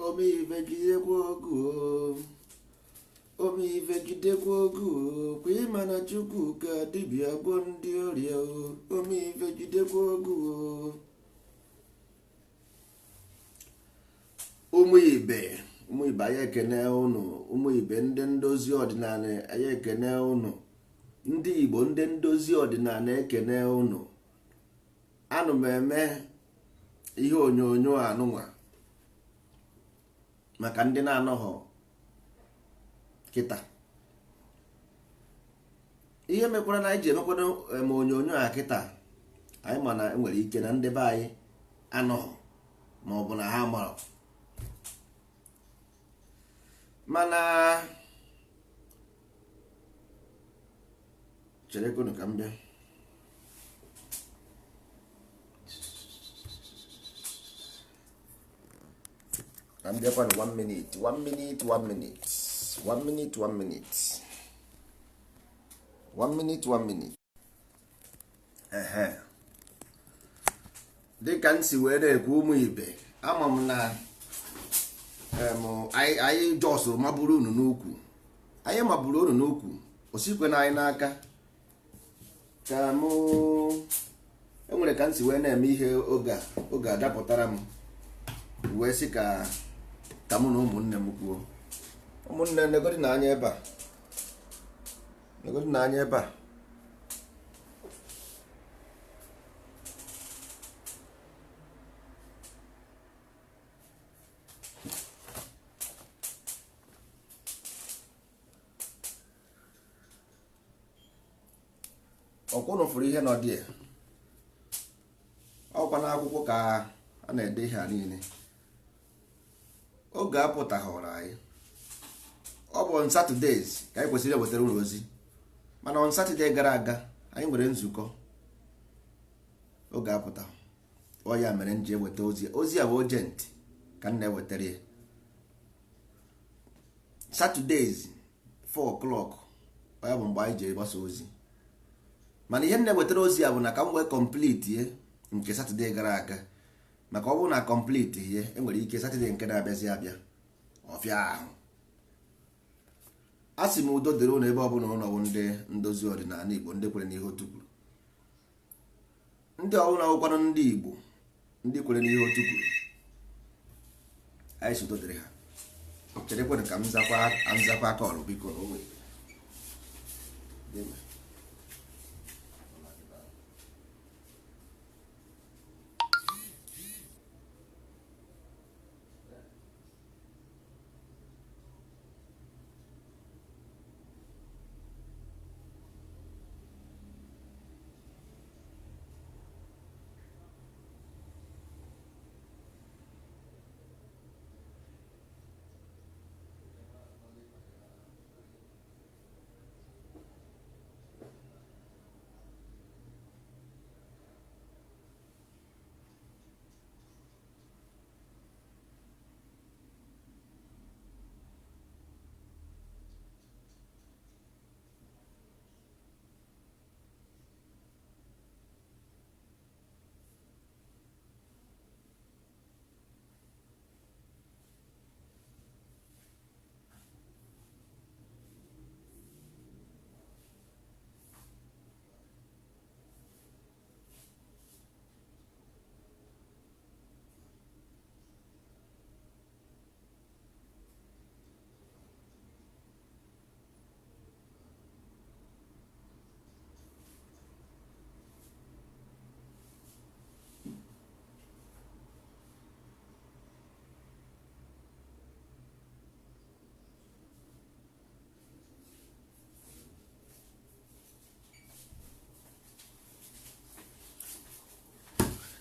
Omeife jidekwa ogu o. Omeife jidekwa ogu o. Kwa ịma na Chukwu ka dibịa gwọ ndị ọrịa o. Omeife jidekwa ogu o. Ụmụ ibe, ụmụ ibe, anyị ekene unu. Ụmụ ibe ndị ndozi ọdịnala, anyị ekene unu. Ndị Igbo ndị ndozi ọdịnala, ekene unu. Anụ m eme ihe onyonyo anụnwa maka ndị na-anọghọ kịta. Ihe mekwara na anyị ji emekwado eme onyonyo a kịta, anyị ma na enwere ike na ndị be anyị anọghọ ma ọ bụ na ha mara, mana cherekwanụ ka m bịa. Ka m bịakwanụ. 1 minute, 1 minute, 1 minute, 1 minute, 1 minute, 1 minute, 1 minute. Ehe, dịka m si wee na-ekwu, ụmụ ibe, ama m na anyị just maburu unu n'ukwu, anyị maburu unu n'ukwu, osikwe na anyị n'aka ka mụ enwere ka m si wee na-eme ihe oge a. Oge adapụtara m wee sị ka mụ na ụmụnne m kwuo. Ụmụnne, negodi na anya ebe a, negodi na anya ebe a. Ọkwụnụ fụrụ ihe nọ dị ọkwa n'akwụkwọ ka a na-ede ihe a niile. Oge apụtaghọrọ anyị, ọ bụ on Saturdays ka anyị kwesịrị ewetara ụlọ ozi, mana on Saturday gara aga anyị nwere nzukọ. Oge apụta ọ ya mere m ji eweta ozi. Ozi a bụ urgent ka m na-ewetara ya. Saturdays 4 o'clock ọ ya bụ mgbe anyị ji gbasa ozi, mana ihe m na-ewetara ozi a bụ na ka m wee complete ihe nke Saturday gara aga, maka ọ bụrụ na complete ihe, enwere ike Saturday nke na-abịazi abịa ọfịa ahụ. A sị m udo dịrị ụnụ ebe ọ bụla ụlọ bụ ndị ndozi ọdịnala Igbo, ndị kwere n'ihe otu kwuru, ndị ọbụla wụkwanụ ndị Igbo, ndị kwere n'ihe otu kwuru. Anyị si udo dịrị ha. Cherekwanụ ka m zakwa call, biko. Na o nwere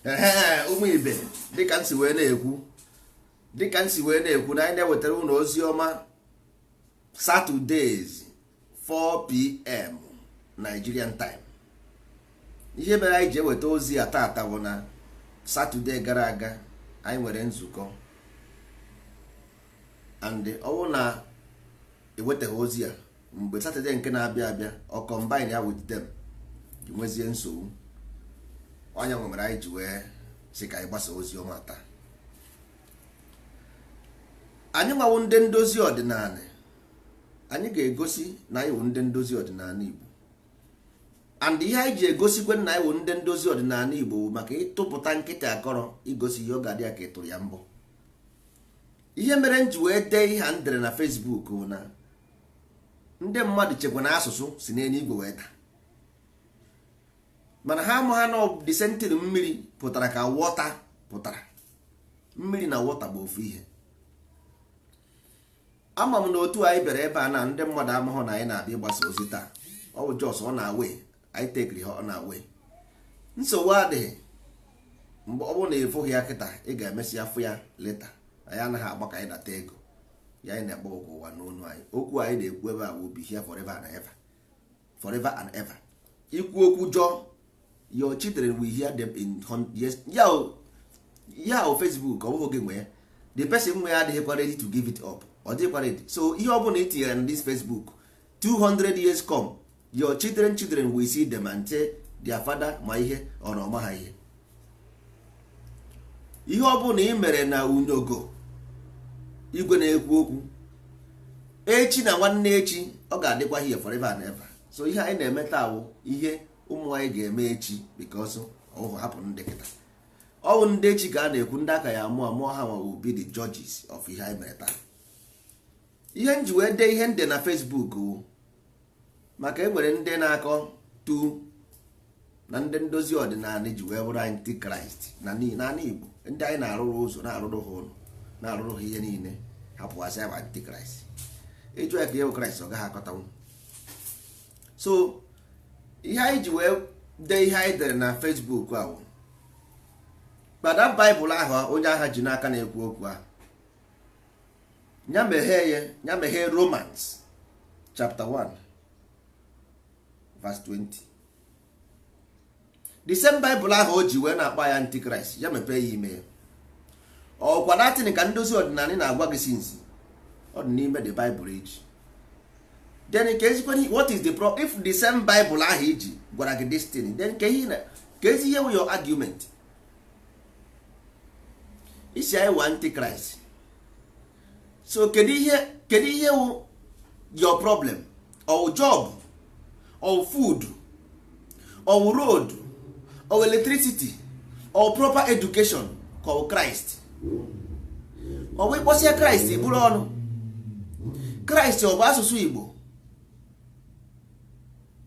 Ehe, ụmụ ibe, dịka m si wee na-ekwu na anyị na-ewetara ụlọ ozi ọma Saturdays 4 p.m. Nigerian time. Ihe mere anyị ji eweta ozi a tata bụ na Saturday gara aga anyị nwere nzukọ, and ọ bụrụ na ewetaghị ozi a mgbe Saturday nke na-abịa abịa, ọ combine ya with them, nwezie nsogbu. Onye nwere anyị ji wee sị ka anyị gbasa ozi ọma taa. Anyị nwawo ndị ndozi ọdịnala, anyị ga-egosi na anyị wụ ndị ndozi ọdịnala Igbo. And ihe anyị ji egosikwe na anyị wụ ndị ndozi ọdịnala Igbo bụ maka ịtụpụta nkịta akọrọ, igosi ihe ọ ga-adị ya ka ị tụrụ ya mbọ. Ihe mere m ji wee dee ihe a m dere na Facebook bụ na ndị mmadụ chekwa na asụsụ si n'eluigwe wee daa, mana ha ama ha na the mmiri pụtara ka water pụtara. Mmiri na water bụ ofu ihe. Ama m na otu anyị bịara ebe a na ndị mmadụ amahụ na anyị na-abịa ịgbasa ozi taa. Ọ bụ just ọ na-awe anyị tekiri ha, ọ na-awe nsogbu adịghị. Mgbe ọ bụrụ na ịfụghị ya kịta, ị ga-emesi afụ ya later. Anyị anaghị agba ka anyị nata ego ya. Anyị na-akpọ okwu ụwa n'onu anyị. Okwu anyị na-ekwu ebe a will be here forever and ever, forever and ever. Ikwu okwu jọọ, your children will hear them in yes. Ya o Facebook, ọ bụghị gị nwe ya. The person nwe ya adịghịkwa ready to give it up, ọ dịghịkwa ready. So ihe ọ bụla i tinyere na this Facebook, 200 years come, your children children will see them and say their father ma ihe ọ na ọma ha ihe. Ihe ọ bụla ị mere na unyogo igwe na-ekwu okwu, echi na nwanne echi, ọ ga-adịkwa here forever and ever. So ihe anyị na-eme taa wụ ihe ụmụ anyị ga-eme echi, because ọhụ hapụ ndị kịta, ọwụ ndị echi ka a na-ekwu, ndị aka ya amụọ amụọ ha nwa will be the judges of ihe anyị mere taa. Ihe m ji wee dee ihe ndị na Facebook wụ maka e nwere ndị na-akọ tu na ndị ndozi ọdịnala ji wee bụrụ antichrist na n'ala Igbo. Ndị anyị na-arụrụ ụzọ, na-arụrụ ha ụlọ, na-arụrụ ha ihe niile, hapụasị bụ antichrist. Ịjụ ya ka ihe bụ Kraịst, ọ gaghị akọtanwu. So ihe anyị ji wee dee ihe anyị dere na Facebook ahụ, gbada Baịbụl ahụ onye agha ji n'aka na-ekwu okwu ahụ, ya meghee ya, ya meghee Romans chapter 1 verse 20. The same Bible ahụ o ji wee na-akpa ya antichrist, ya mepee ya ime ya. Ọkwa datin ka ndozi ọdịnala na-agwa gị since ọ dị n'ime the Bible iji. Then ka ezikwana, what is the problem if the same Bible ahụ iji gwara gị this thing? Then ka ihe na ka ezi ihe wụ your argument isi anyị wụ antichrist? So kedu ihe wụ your problem? Or job or food or road or electricity or proper education, ka ọ Christ? Ọ bụ ịkpọsịa Kraịst bụrụ ọnụ Kraịst, ọ bụ asụsụ Igbo.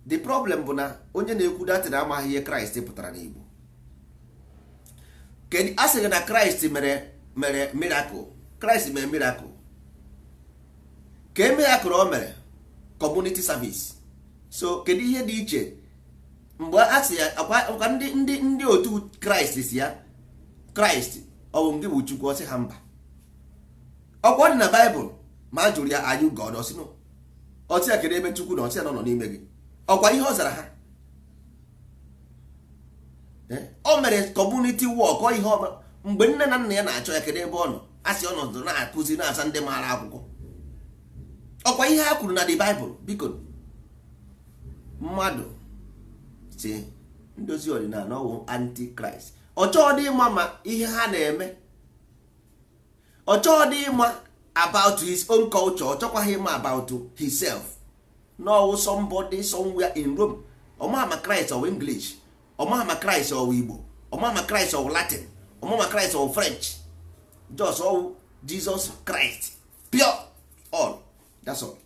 The problem bụ na onye na-ekwu datin amaghị ihe Kraịst pụtara n'Igbo. Kedu a sịghị na Kraịst mere miracle? Kraịst mere miracle. Ka e miracle o mere community service. So kedu ihe dị iche mgbe a sị ya akwa ndị otu Kraịst si ya, "Kraịst, ọ bụ ngị bụ Chukwu?" Ọ sị ha mba. Ọkwa ọ dị na Baịbụl ma a jụrụ ya, "Are you God?" Ọ sị no. Ọ sị ya, "Kedu ebe Chukwu na?" Ọ sị ya na ọ nọ n'ime gị. Ọkwa ihe ọ zara ha. O mere community work. Ọ ihe ọ mgbe nne na nna ya na-achọ ya, kedu ebe ọ nọ? A sị ọ nọdụ na-akụzi, na-asa ndị maara akwụkwọ. Ọkwa ihe ha kwuru na the Bible. Biko, mmadụ si ndozi ọdịnala ọwụ antichrist, ọ chọọ dị ịma ma ihe ha na-eme, ọ chọọ dị ịma about his own culture, ọ chọkwaghị ịma about himself. No, somebody somewhere in Rome. Ọma ma Christ ọwụ English, ọma ma Christ ọwụ Igbo, ọma ma Christ ọwụ Latin, ọma ma Christ ọwụ French. Just ọwụ Jesus Christ, pure all, that's all.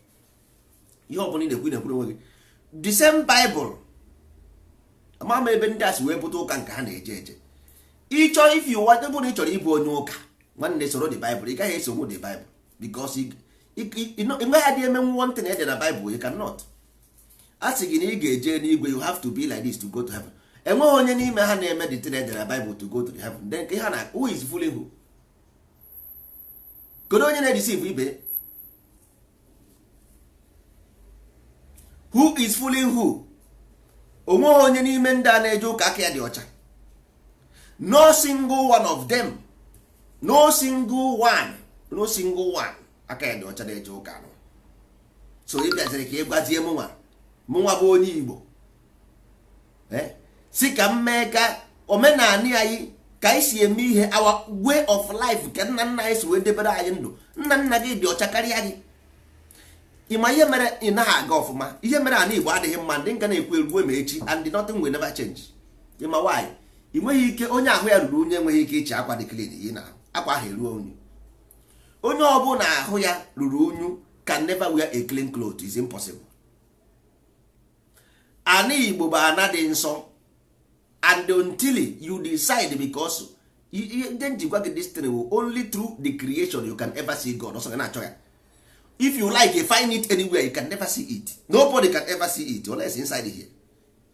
Ihe ọ bụla ị na-ekwu, ị na-ekwuru onwe gị. The same Bible, ama m ebe ndị a si wee bute ụka nke ha na-eje eje. Ịchọ, if you want, ebe na ị chọrọ ịbụ onye ụka, nwanne, soro the Bible. Ị gaghị esonwu the Bible because ị gaghị adị emenwu one thing ede na Bible. You cannot. A sị gị na ị ga-eje n'igwe, you have to be like this to go to heaven. Enweghị onye n'ime ha na-eme the thing ede na Bible to go to the heaven. Then ka ha na who is fooling who? Kedu onye na-edeceive ibe? Who is fooling who? Onweghị onye n'ime ndị a na-eje ụka aka ya dị ọcha. No single one of them, no single one, no single one aka ya dị ọcha na-eje ụka nọ. So ị bịaziri ka ị gwazie mụnwa, mụnwa bụ onye Igbo, si ka m mee ka omenani anyị Ka anyị si eme ihe, our way of life, ka nna nna anyị si wee debere anyị ndụ. Nna nna gị dị ọcha karịa gị. Ịma ihe mere ị naghị aga ọfụma? Ihe mere ana Igbo adịghị mma, ndị nka na-ekwu eruo ma echi, and nothing will never change. Ịma why? Ị nweghị ike, onye ahụ ya ruru unyi enweghị ike iche akwa dị clean yi na akwa ahụ eruo unyi. Onye ọbụla ahụ ya ruru unyu can never wear a clean cloth, is impossible. Ana Igbo bụ ana dị nsọ, and until you decide, because ndị njikwa gị, this thing will only through the creation you can ever see God. Ọsọ gị na-achọ ya, if you like, you find it anywhere, you can never see it. Nobody can ever see it unless inside here.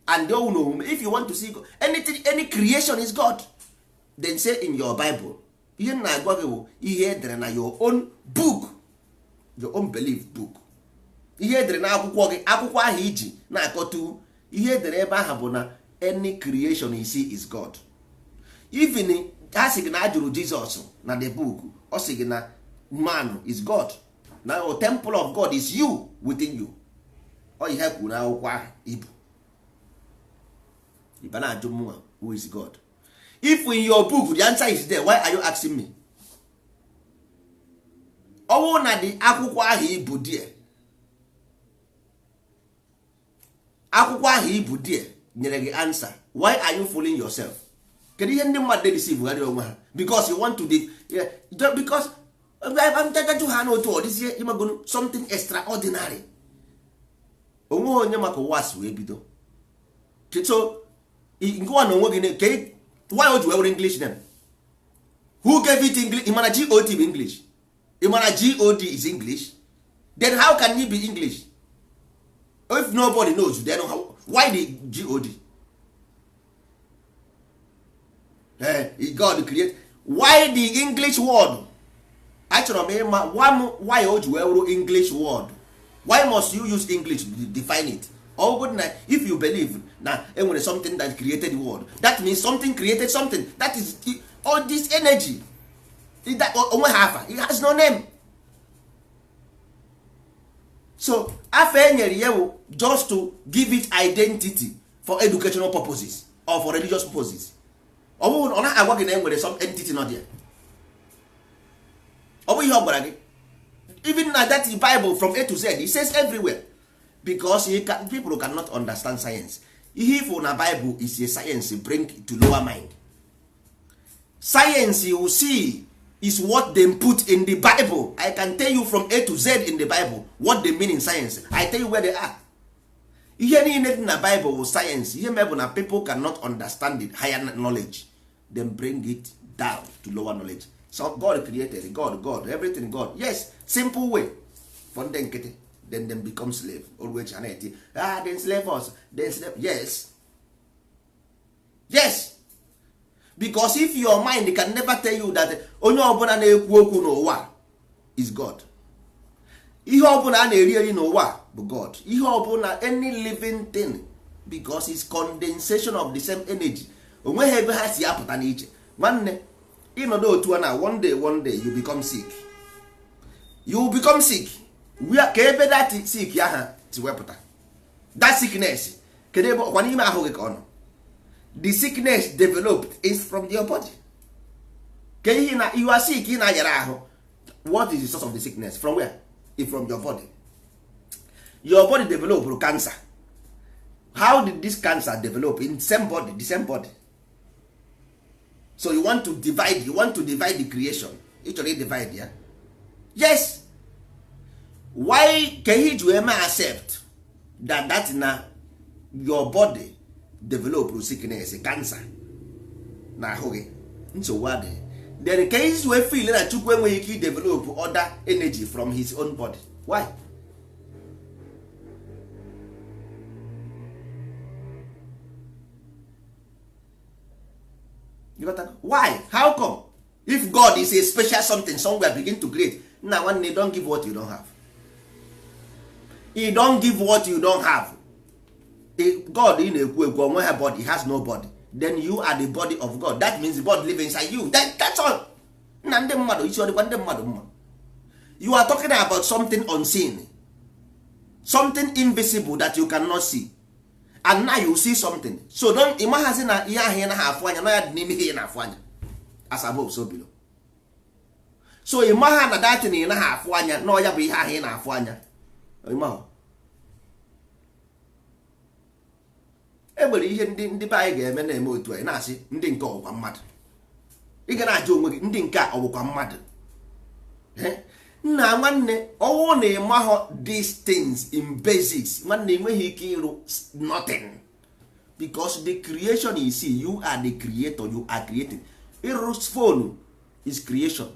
And you know, if you want to see God, anything, any creation is God. Then say in your Bible, ihe m na-agwa gị bụ ihe edere na your own book, your own belief book. Ihe edere na akwụkwọ gị, akwụkwọ ahụ iji na-akọtu ihe edere ebe ahụ bụ na any creation you see is God. Even ha sị gị na ajụrụ Jizọs na the book, ọ sị gị na man is God, na the temple of God is you, within you. Ọ ihe kwuru na akwụkwọ ahụ ibu ịba na-ajụ mụnwa, who is God? If in your book the answer is there, why are you asking me? Ọwụ na the akwụkwọ ahụ ibu die, akwụkwọ ahụ ibu die nyere gị answer, why are you fooling yourself? Kedu ihe ndị mmadụ deceive gharị onwe ha? Because you want to de, yeah, because njajaju ha n'otu ọ dịzie imagonu something extraordinary. Onweghị onye maka ụwa si wee bido. So ngwa na onwe gị, ke why o ji wee were English name? Who gave it English? Ị mara God bụ English? Ị mara God is English? Then how can he be English if nobody knows? Then how, why the God? God create, why the English word? Achọrọ m ịma why o ji wee wụrụ English word. Why must you use English to define it? All good na if you believe na enwere something that created the world, that means something created something. That is all this energy. Onwe ha afa, it has no name. So afa e nyere ya bụ just to give it identity for educational purposes or for religious purposes. Ọ bụghị ọ naghị agwa gị na enwere some entity nọ there. Ọ bụ ihe ọ gwara gị. Even na that Bible, from A to Z, it says everywhere, because you can, people cannot understand science. Ihe ifo na Bible is a science bring to lower mind. Science you see is what they put in the Bible. I can tell you from A to Z in the Bible what they mean in science. I tell you where they are. Ihe niile dị na Bible bụ science. Ihe mere bụ na people cannot understand it, higher knowledge, then bring it down to lower knowledge. So God created God, God everything, God, yes, simple way for ndị nkịtị. Then them become slave always. Ha na-eti, "Ah, then slave us, then slave." Yes, yes, because if your mind can never tell you that onye ọbụla na-ekwu okwu n'ụwa is God, ihe ọbụla a na-eri eri n'ụwa bụ God, ihe ọbụla, any living thing, because it's condensation of the same energy. Onweghị ebe ha si apụta n'iche. Nwanne, ịnọdụ otu a na one day, one day you become sick. You become sick. Ka ebe that sick aha si wepụta that sickness? Kedu ebe ọkwa n'ime ahụ gị ka ọ nọ? The sickness developed is from your body. Ka ihe na you are sick, ị na-ayara ahụ, what is the source of the sickness? From where? If from your body, your body develop cancer. How did this cancer develop? In same body, the same body. So you want to divide, you want to divide the creation. Ị chọrọ divide ya. Yes, why? Ka ihe ji wee ma accept that that na your body develop sickness, cancer na ahụ gị, nsogbu adịghị. Then ka ihe wee feel na Chukwu enweghị ike develop other energy from his own body? Why? You got that? Why? How come? If God is a special something somewhere begin to create nna, nwanne, don't give what you don't have. He don't give what you don't have. God ị na-ekwu ekwu onwe ha body has no body. Then you are the body of God. That means the body live inside you. That's all. Nna, ndị mmadụ isi ọdịkwa ndị mmadụ mma. You are talking about something unseen, something invisible that you cannot see, and now you see something. So don't ịmaghazi na ihe ahụ ị naghị afụ anya na ya dị n'ime ihe ị na-afụ anya. As above, so below. So ị maha na datin ị naghị afụ anya na ọya bụ ihe ahụ ị na-afụ anya. E nwere ihe ndị be anyị ga-eme na-eme otu anyị na-asị ndị nke ọbụkwa mmadụ. Ị ga na-ajụ onwe gị, ndị nke a ọbụkwa mmadụ? Nna nwanne, ọwụ na ịmahọ these things in basics, nwanne, enweghị ike ịrụ nothing, because the creation you see, you are the creator, you are creating. Ịrụ phone is creation,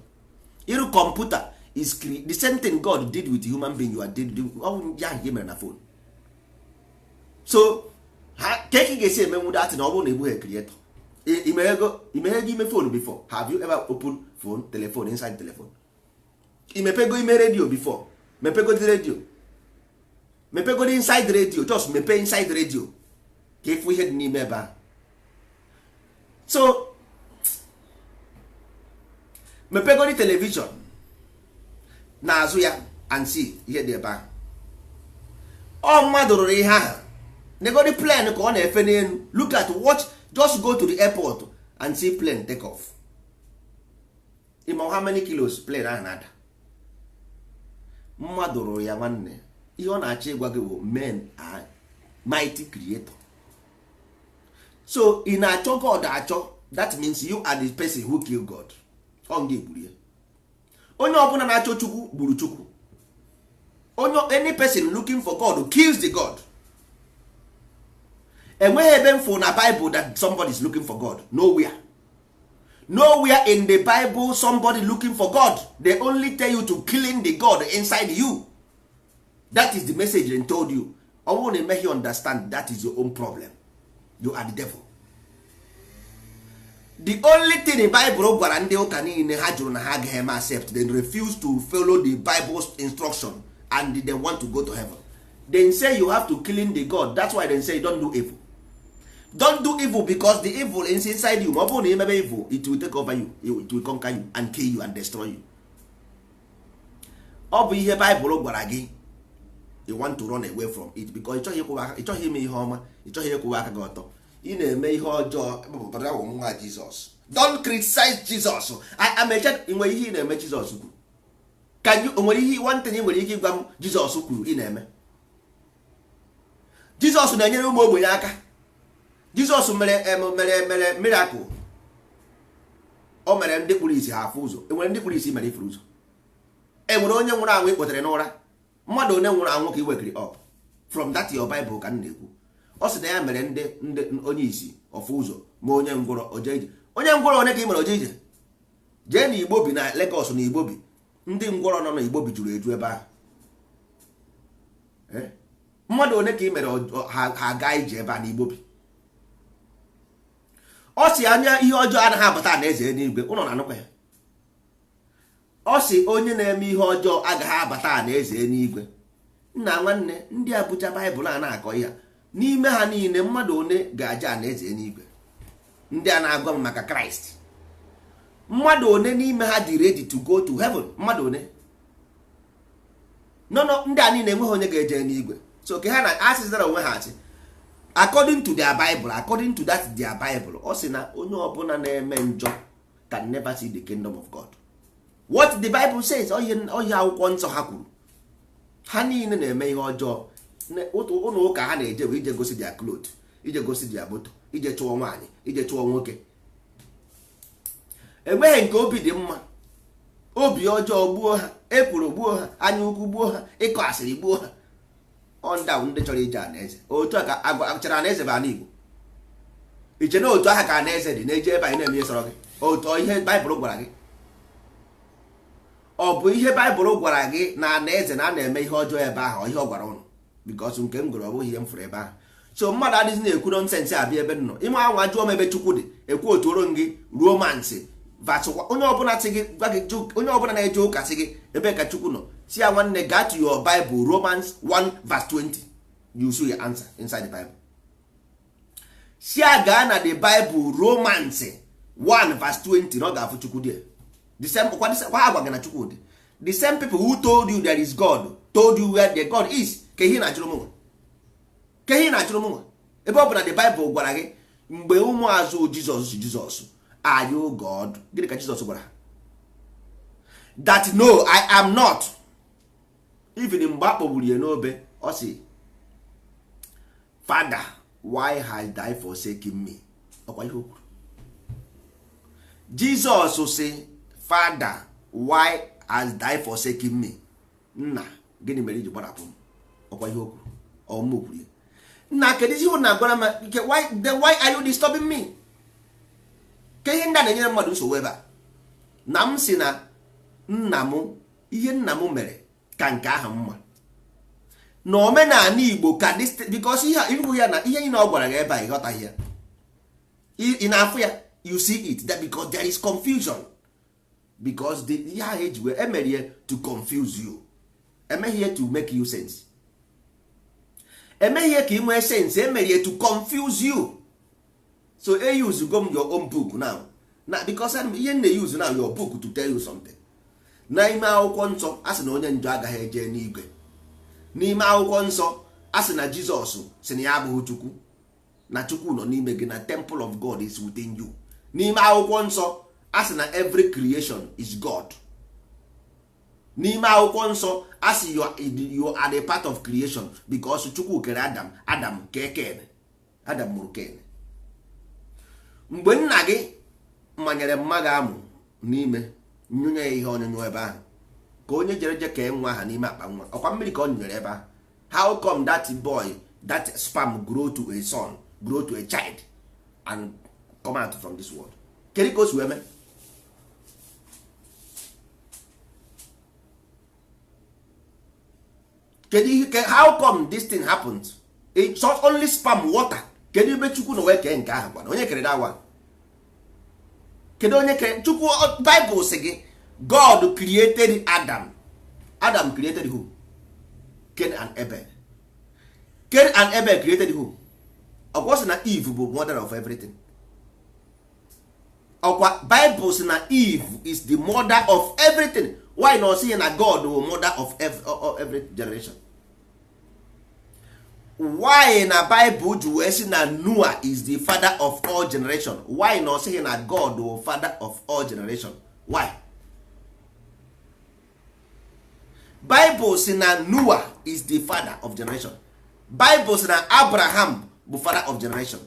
ịrụ computer is the same thing God did with human being, you are did ya ahụ mere na phone. So ka ị ga-esi emenwu datin ọ bụrụ na egbughị creator? Imeghego ime phone before? Have you ever opened phone, telephone, inside telephone? Imepego ime radio before? Mepegodi radio, mepegodi inside radio, just mepee inside radio ka ịfụ ihe dị n'ime ebe ahụ. So mepegodi television n'azụ ya and see ihe dị ebe ahụ. Ọ mmadụ rụrụ ihe ahụ. Negodi plane ka ọ na-efe n'elu. Look at, watch, just go to the airport and see plane take off. Ịma how many kilos plane ahụ na-ada? Mmadụ rụrụ ya, nwanne. Ihe ọ na-achọ ịgwa gị bụ men are mighty creator. So ị na-achọ God achọ, that means you are the person who kill God. Ọ gị gburu ya. Onye ọbụla na-achọ Chukwu gburu Chukwu. Onye, any person looking for God kills the God. Enweghị ebe m fụ na Bible that somebody is looking for God. Nowhere, nowhere in the Bible somebody looking for God. They only tell you to killing the God inside you. That is the message they told you. Ọ bụrụ na emeghị understand, that is your own problem. You are the devil. The only thing the Bible gwara ndị ụka niile, ha jụrụ na ha agaghị eme accept. They refuse to follow the Bible's instruction and they want to go to heaven. They say you have to killing the God. That's why they say don't do evil, don't do evil, because the evil is inside you. Ma ọ bụrụ na imebe evil, it will take over you, it will conquer you and kill you and destroy you. Ọ bụ ihe Bible gwara gị. You want to run away from it because ị chọghị ime ihe ọma, ị chọghị ịkwụwa aka gị ọtọ, ị na-eme ihe ọjọọ. Pụtara wụ nwa Jizọs. Don't criticize Jesus. I am a child. Nwere ihe ị na-eme Jizọs kwuru? Can you, nwere ihe, one thing ị nwere ike ịgwa m Jizọs kwuru ị na-eme? Jizọs na-enyere ụmụ ogbenye aka. Jizọs mere miracle. O mere ndị kpuru isi ha afụ ụzọ. Enwere ndị kpuru isi mere ifuru ụzọ? Enwere onye nwụrụ anwụ ikpotere n'ụra? Mmadụ onye nwụrụ anwụ ka i wekiri up from that your Bible ka m na-ekwu? Ọ sị na ya mere ndị onye isi ọfụ ụzọ, ma onye ngwụrọ oje ije. Onye ngwụrọ onye ka ị mere oje ije? Jee na Igbo bi na Lagos, na Igbo bi, ndị ngwọrọ nọ na Igbo bi juru eju ebe ahụ. Mmadụ one ka ị mere ha gaa ije ebe a na Igbo bi? Ọ sị anya ihe ọjọọ anaghị abata na eze n'igwe. Ụnọ na-anụkwa ya. Ọ sị onye na-eme ihe ọjọọ agaghị abata na eze n'igwe. Nna nwanne, ndị Abuja Baịbụl a na-akọ ihe n'ime ha niile, mmadụ one ga-aja na eze n'igwe? Ndị a na-agwa m maka Kraịst, mmadụ one n'ime ha dị ready to go to heaven? Mmadụ one? No, no, ndị a niile enweghị onye ga-eje n'igwe. So ke ha na asịzara onwe ha asị according to their Bible, according to that their Bible. Ọ sị na onye ọbụla na-eme njọ can never see the kingdom of God. What the Bible says, ọhịa akwụkwọ nsọ ha kwuru. Ha niile na-eme ihe ọjọọ. Ụlọ ụka ha na-eje bụ ije gosi their cloth, ije gosi their moto, ije chụọ nwaanyị, ije chụọ nwoke. Enweghị nke obi dị mma. Obi ọjọọ gbuo ha, ekworo gbuo ha, anya ukwu gbuo ha, ịkọ asịrị gbuo ha. Ọ ndị ahụ ndị chọrọ ije anaeze otu a ka agwa chere anaeze bụ ana Igbo. Iche na otu aha ka anaeze dị na-eje ebe anyị na-eme ihe sọrọ gị otu ihe Baịbụl gwara gị? Ọ bụ ihe Baịbụl gwara gị na anaeze na a na-eme ihe ọjọọ ebe ahụ? Ihe ọ gwara ụnụ, because nke m gụrụ, ọ bụghị ihe m fụrụ ebe ahụ. So mmadụ adịghị na-ekwu nonsense abịa ebe m nọ. Ime anwa jụọ m ebe Chukwu dị, ekwu otuoro m gị Romans verse. Onye ọbụla sị gị, gwa gị, onye ọbụla na-eje ụka sị gị ebe ka Chukwu nọ, si ya, nwanne, gaa to your Bible, Romans 1 verse 20, you see your answer inside the Bible. Si ya gaa na the Bible, Romans 1 verse 20, na ọ ga-afụ Chukwu there. The same kwa agwa gị na Chukwu dị. The same people who told you there is God told you where the God is. Ka ihe na-achụrụ mụnwa, ka ihe na-achụrụ mụnwa, ebe ọ bụ na the Bible gwara gị mgbe ụmụazụ Jizọs si Jizọs Are you God? Gịnị ka Jizọs gwara ha? That no, I am not. Even mgbe a kpọgburu ya n'obe, ọ sị, Father, why has thou forsaken me? Ọkwa ihe o kwuru. Jizọs sị, Father, why has thou forsaken me? Nna, gịnị mere iji gbarapụ m? Ọkwa ihe o kwuru. Ọ mụ kwuru ya. Nna, kedu ihe unu na-agwara m? Then why are you disturbing me? Ka ihe ndị a na-enyere mmadụ nsogbu ebe a. Na m si na nna m, ihe nna m mere ka nke ahụ mma. Na omenala Igbo ka this, because ihe ihu ya na ihe niile ọ gwara gị ebe a, ịghọtaghị ya. Ị na-afụ ya, you see it that because there is confusion, because the ihe ahụ eji wee emere ya to confuse you, emeghị ya to make you sense, emeghị ya ka ị nwee sense, emere ya to confuse you. So e use go m your own book now na, because ihe m na-use now your book to tell you something. N'ime akwụkwọ nsọ, a sị na onye njọ agaghị eje n'igwe. N'ime akwụkwọ nsọ, a sị na Jizọs sị na ya abụghị Chukwu, na Chukwu nọ n'ime gị, na temple of God is within you. N'ime akwụkwọ nsọ, a sị na every creation is God. N'ime akwụkwọ nsọ, a sị you are the part of creation, because Chukwu kere Adam, Adam kee Ken, Adam mụrụ Ken. Mgbe nna gị manyere mma gị amụ n'ime nyụnye ya ihe ọnyụnyụ ebe ahụ, ka onye jere je kee nwa aha n'ime akpa nwa, ọkwa mmiri ka ọ nyụnyere ebe ahụ. How come that boy, that sperm grow to a son, grow to a child and come out from this world? Kedu ka o si wee mee? Kedu ihe, how come this thing happened? It's not only sperm, water. Kedu ebe Chukwu na wee kee nke ahụ? Gwana onye kere that one. Kedu onye kere Chukwu? Bible sị gị God created Adam. Adam created who? Cain and Abel. Cain and Abel created who? Ọkwa sị na Eve bụ mother of everything. Ọkwa Bible sị na Eve is the mother of everything. Why na ọ sịghị na God bụ mother of every generation? Why na Bible ji wee sị na Noah is the father of all generation? Why na ọ sịghị na God bụ father of all generation? Why? Bible sị na Noah is the father of generation. Bible sị na Abraham bụ father of generation.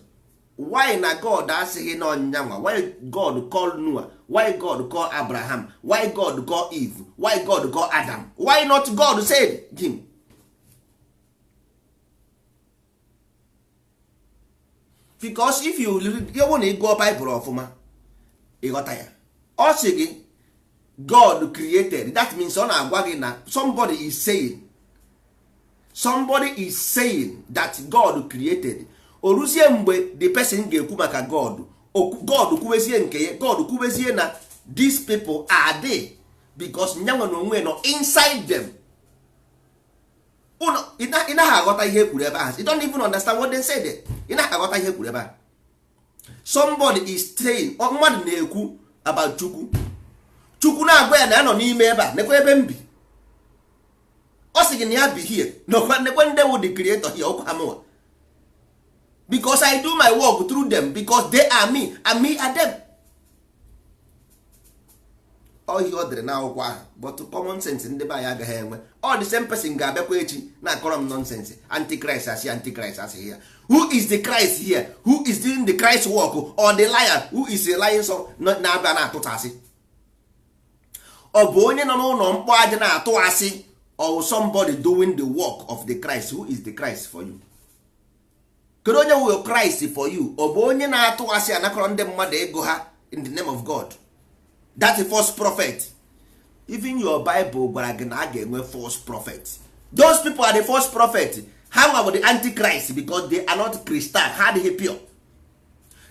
Why na God asịghị na ọnyanwa? Why God call Noah? Why God call Abraham? Why God call Eve? Why God call Adam? Why not God said him? Because if you read, na ịgụọ Bible ọfụma, ịghọta ya. Ọ sị gị God created. That means ọ na-agwa gị na somebody is saying, somebody is saying that God created. O ruzie mgbe the person ga-ekwu maka God, God kwubezie nke ya, God kwubezie na these people are there because nyanwa na onwe nọ inside them. Ị naghị aghọta ihe ekwuru ebe ahụ. You don't even understand what they said there. Ị naghị aghọta ihe ekwuru ebe ahụ. Somebody is saying, mmadụ na-ekwu about Chukwu. Chukwu na-agwa ya na ya nọ n'ime ebe a, nekwa ebe m bi. Ọ sị gị na ya bi here, nekwe ndị wụ the creator here, ọkwa mụnwa. Because I do my work through them, because they are me and me are them. Ọ ihe ọ dịrị n'akwụkwọ ahụ, but common sense ndị be anyị agaghị enwe. Ọ the same person ga-abịakwa echi na-akọrọ m nonsense. Antichrist asị, Antichrist asị ya. Who is the Christ here? Who is doing the Christ work or the liar? Who is the lying son na-abịa na-atụta asị? Ọ bụ onye nọ n'ụlọ mkpọ aja na-atụ asị, or somebody doing the work of the Christ? Who is the Christ for you? Kedu onye wụ Christ for you? Ọ bụ onye na-atụ asị anakọrọ ndị mmadụ ego ha in the name of God? That false prophet. Even your Bible gwara gị na a ga-enwe false prophet. Those people are the false prophet. Ha nwa bụ the antichrist because they are not Christian. Ha adịghị pure.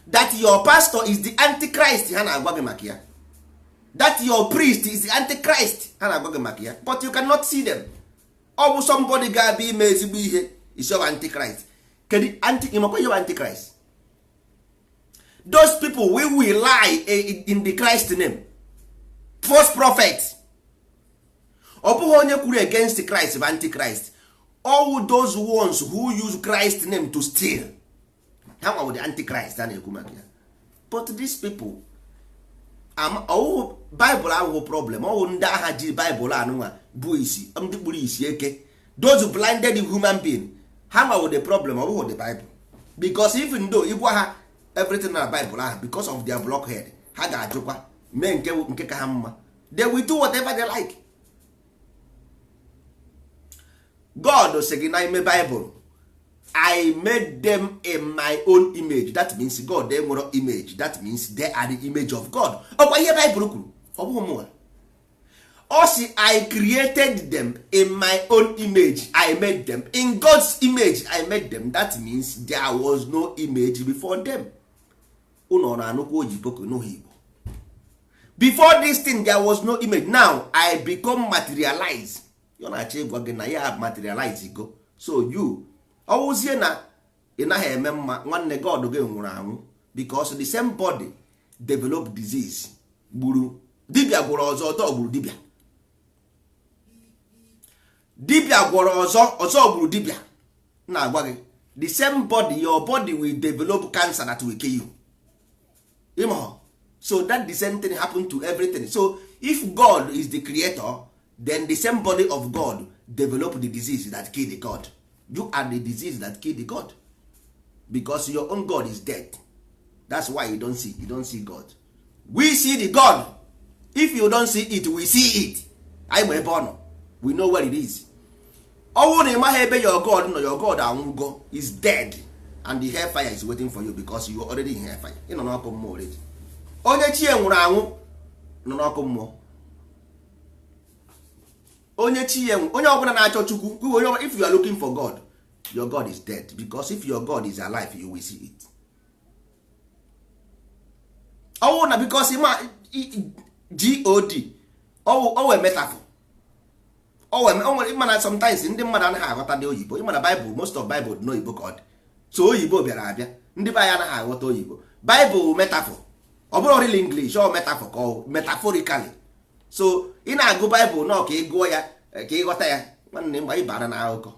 That your pastor is the antichrist, ha na-agwa gị maka ya. That your priest is the antichrist, ha na-agwa gị maka ya. But you cannot see them. Ọ bụ somebody ga-abịa ime ezigbo ihe, is your antichrist. Kedu anti ịmakwa ihe bụ antichrist? Those people we will lie in the Christ name. False prophet. Ọ bụghị onye kwuru against Christ bụ antichrist. All those ones who use Christ name to steal, ha nwa bụ the antichrist a na-ekwu maka ya. But these people, Ọwụhụ Baịbụl ahụhụ problem, ọwụ ndị agha ji Baịbụl anụnwa bụ isi ndị kpuru isi eke, those blinded human being, ha nwawo the problem, ọ bụghị the Bible. Because even though ịgwa ha everything na Bible ahụ, because of their blockhead, ha ga-ajụkwa mee nke ka ha mma. They will do whatever they like. God sị gị n'ime Bible, "I made them in my own image." That means God enwere image. That means they are the image of God. Ọkwa ihe Bible kwuru, ọ bụghị mụnwa. Ọ sị, "I created them in my own image. I made them in God's image. I made them." That means there was no image before them. Unu ọ na-anụkwa oyibo ka n'ohi Igbo? Before this thing, there was no image. Now I become materialize. Ọ na-achọ ịgwa gị na ya materialize go. So you ọwụzie na ị naghị eme mma, nwanne, God gị nwụrụ anwụ, because the same body develop disease gburu dibịa, gwọrọ ọzọ, ọzọ gburu dibịa. Dibịa gwọrọ ọzọ, ọzọ gburu dibịa. Na-agwa gị, the same body, your body will develop cancer that will kill you. Ịma? So that the same thing happen to everything. So if God is the creator, then the same body of God develop the disease that kill the God. You are the disease that kill the God, because your own God is dead. That's why you don't see God. We see the God. If you don't see it, we see it. Anyị ma ebe ọ nọ. We know where it is. Ọnwụ na ị maghị ebe your God nọ, your God anwụgo, is dead, and the hellfire is waiting for you, because you are already in hellfire. Ị nọ n'ọkụ mmụọ already. Onye chi nwụrụ anwụ nọ n'ọkụ mmụọ. Onye chi ya, onye ọbụla na-achọ Chukwu, onye ọbụla, if you are looking for God, your God is dead, because if your God is alive, you will see it. Ọwụ na because ma God ọwụ metaphor, o nwere. Ịmana sometimes ndị mmadụ anaghị aghọta ndị oyibo. Ịmana Bible, most of Bible dị n'oyibo ka ọ dị. So oyibo bịara abịa, ndị be anyị anaghị aghọta oyibo. Bible metaphor, ọ bụrụ real English, ọ metaphor ka ọ metaphorically. So ị na-agụ Bible nọ ka ị gụọ ya ka ị ghọta ya, nwanne, mgbe ị bara na akụkọ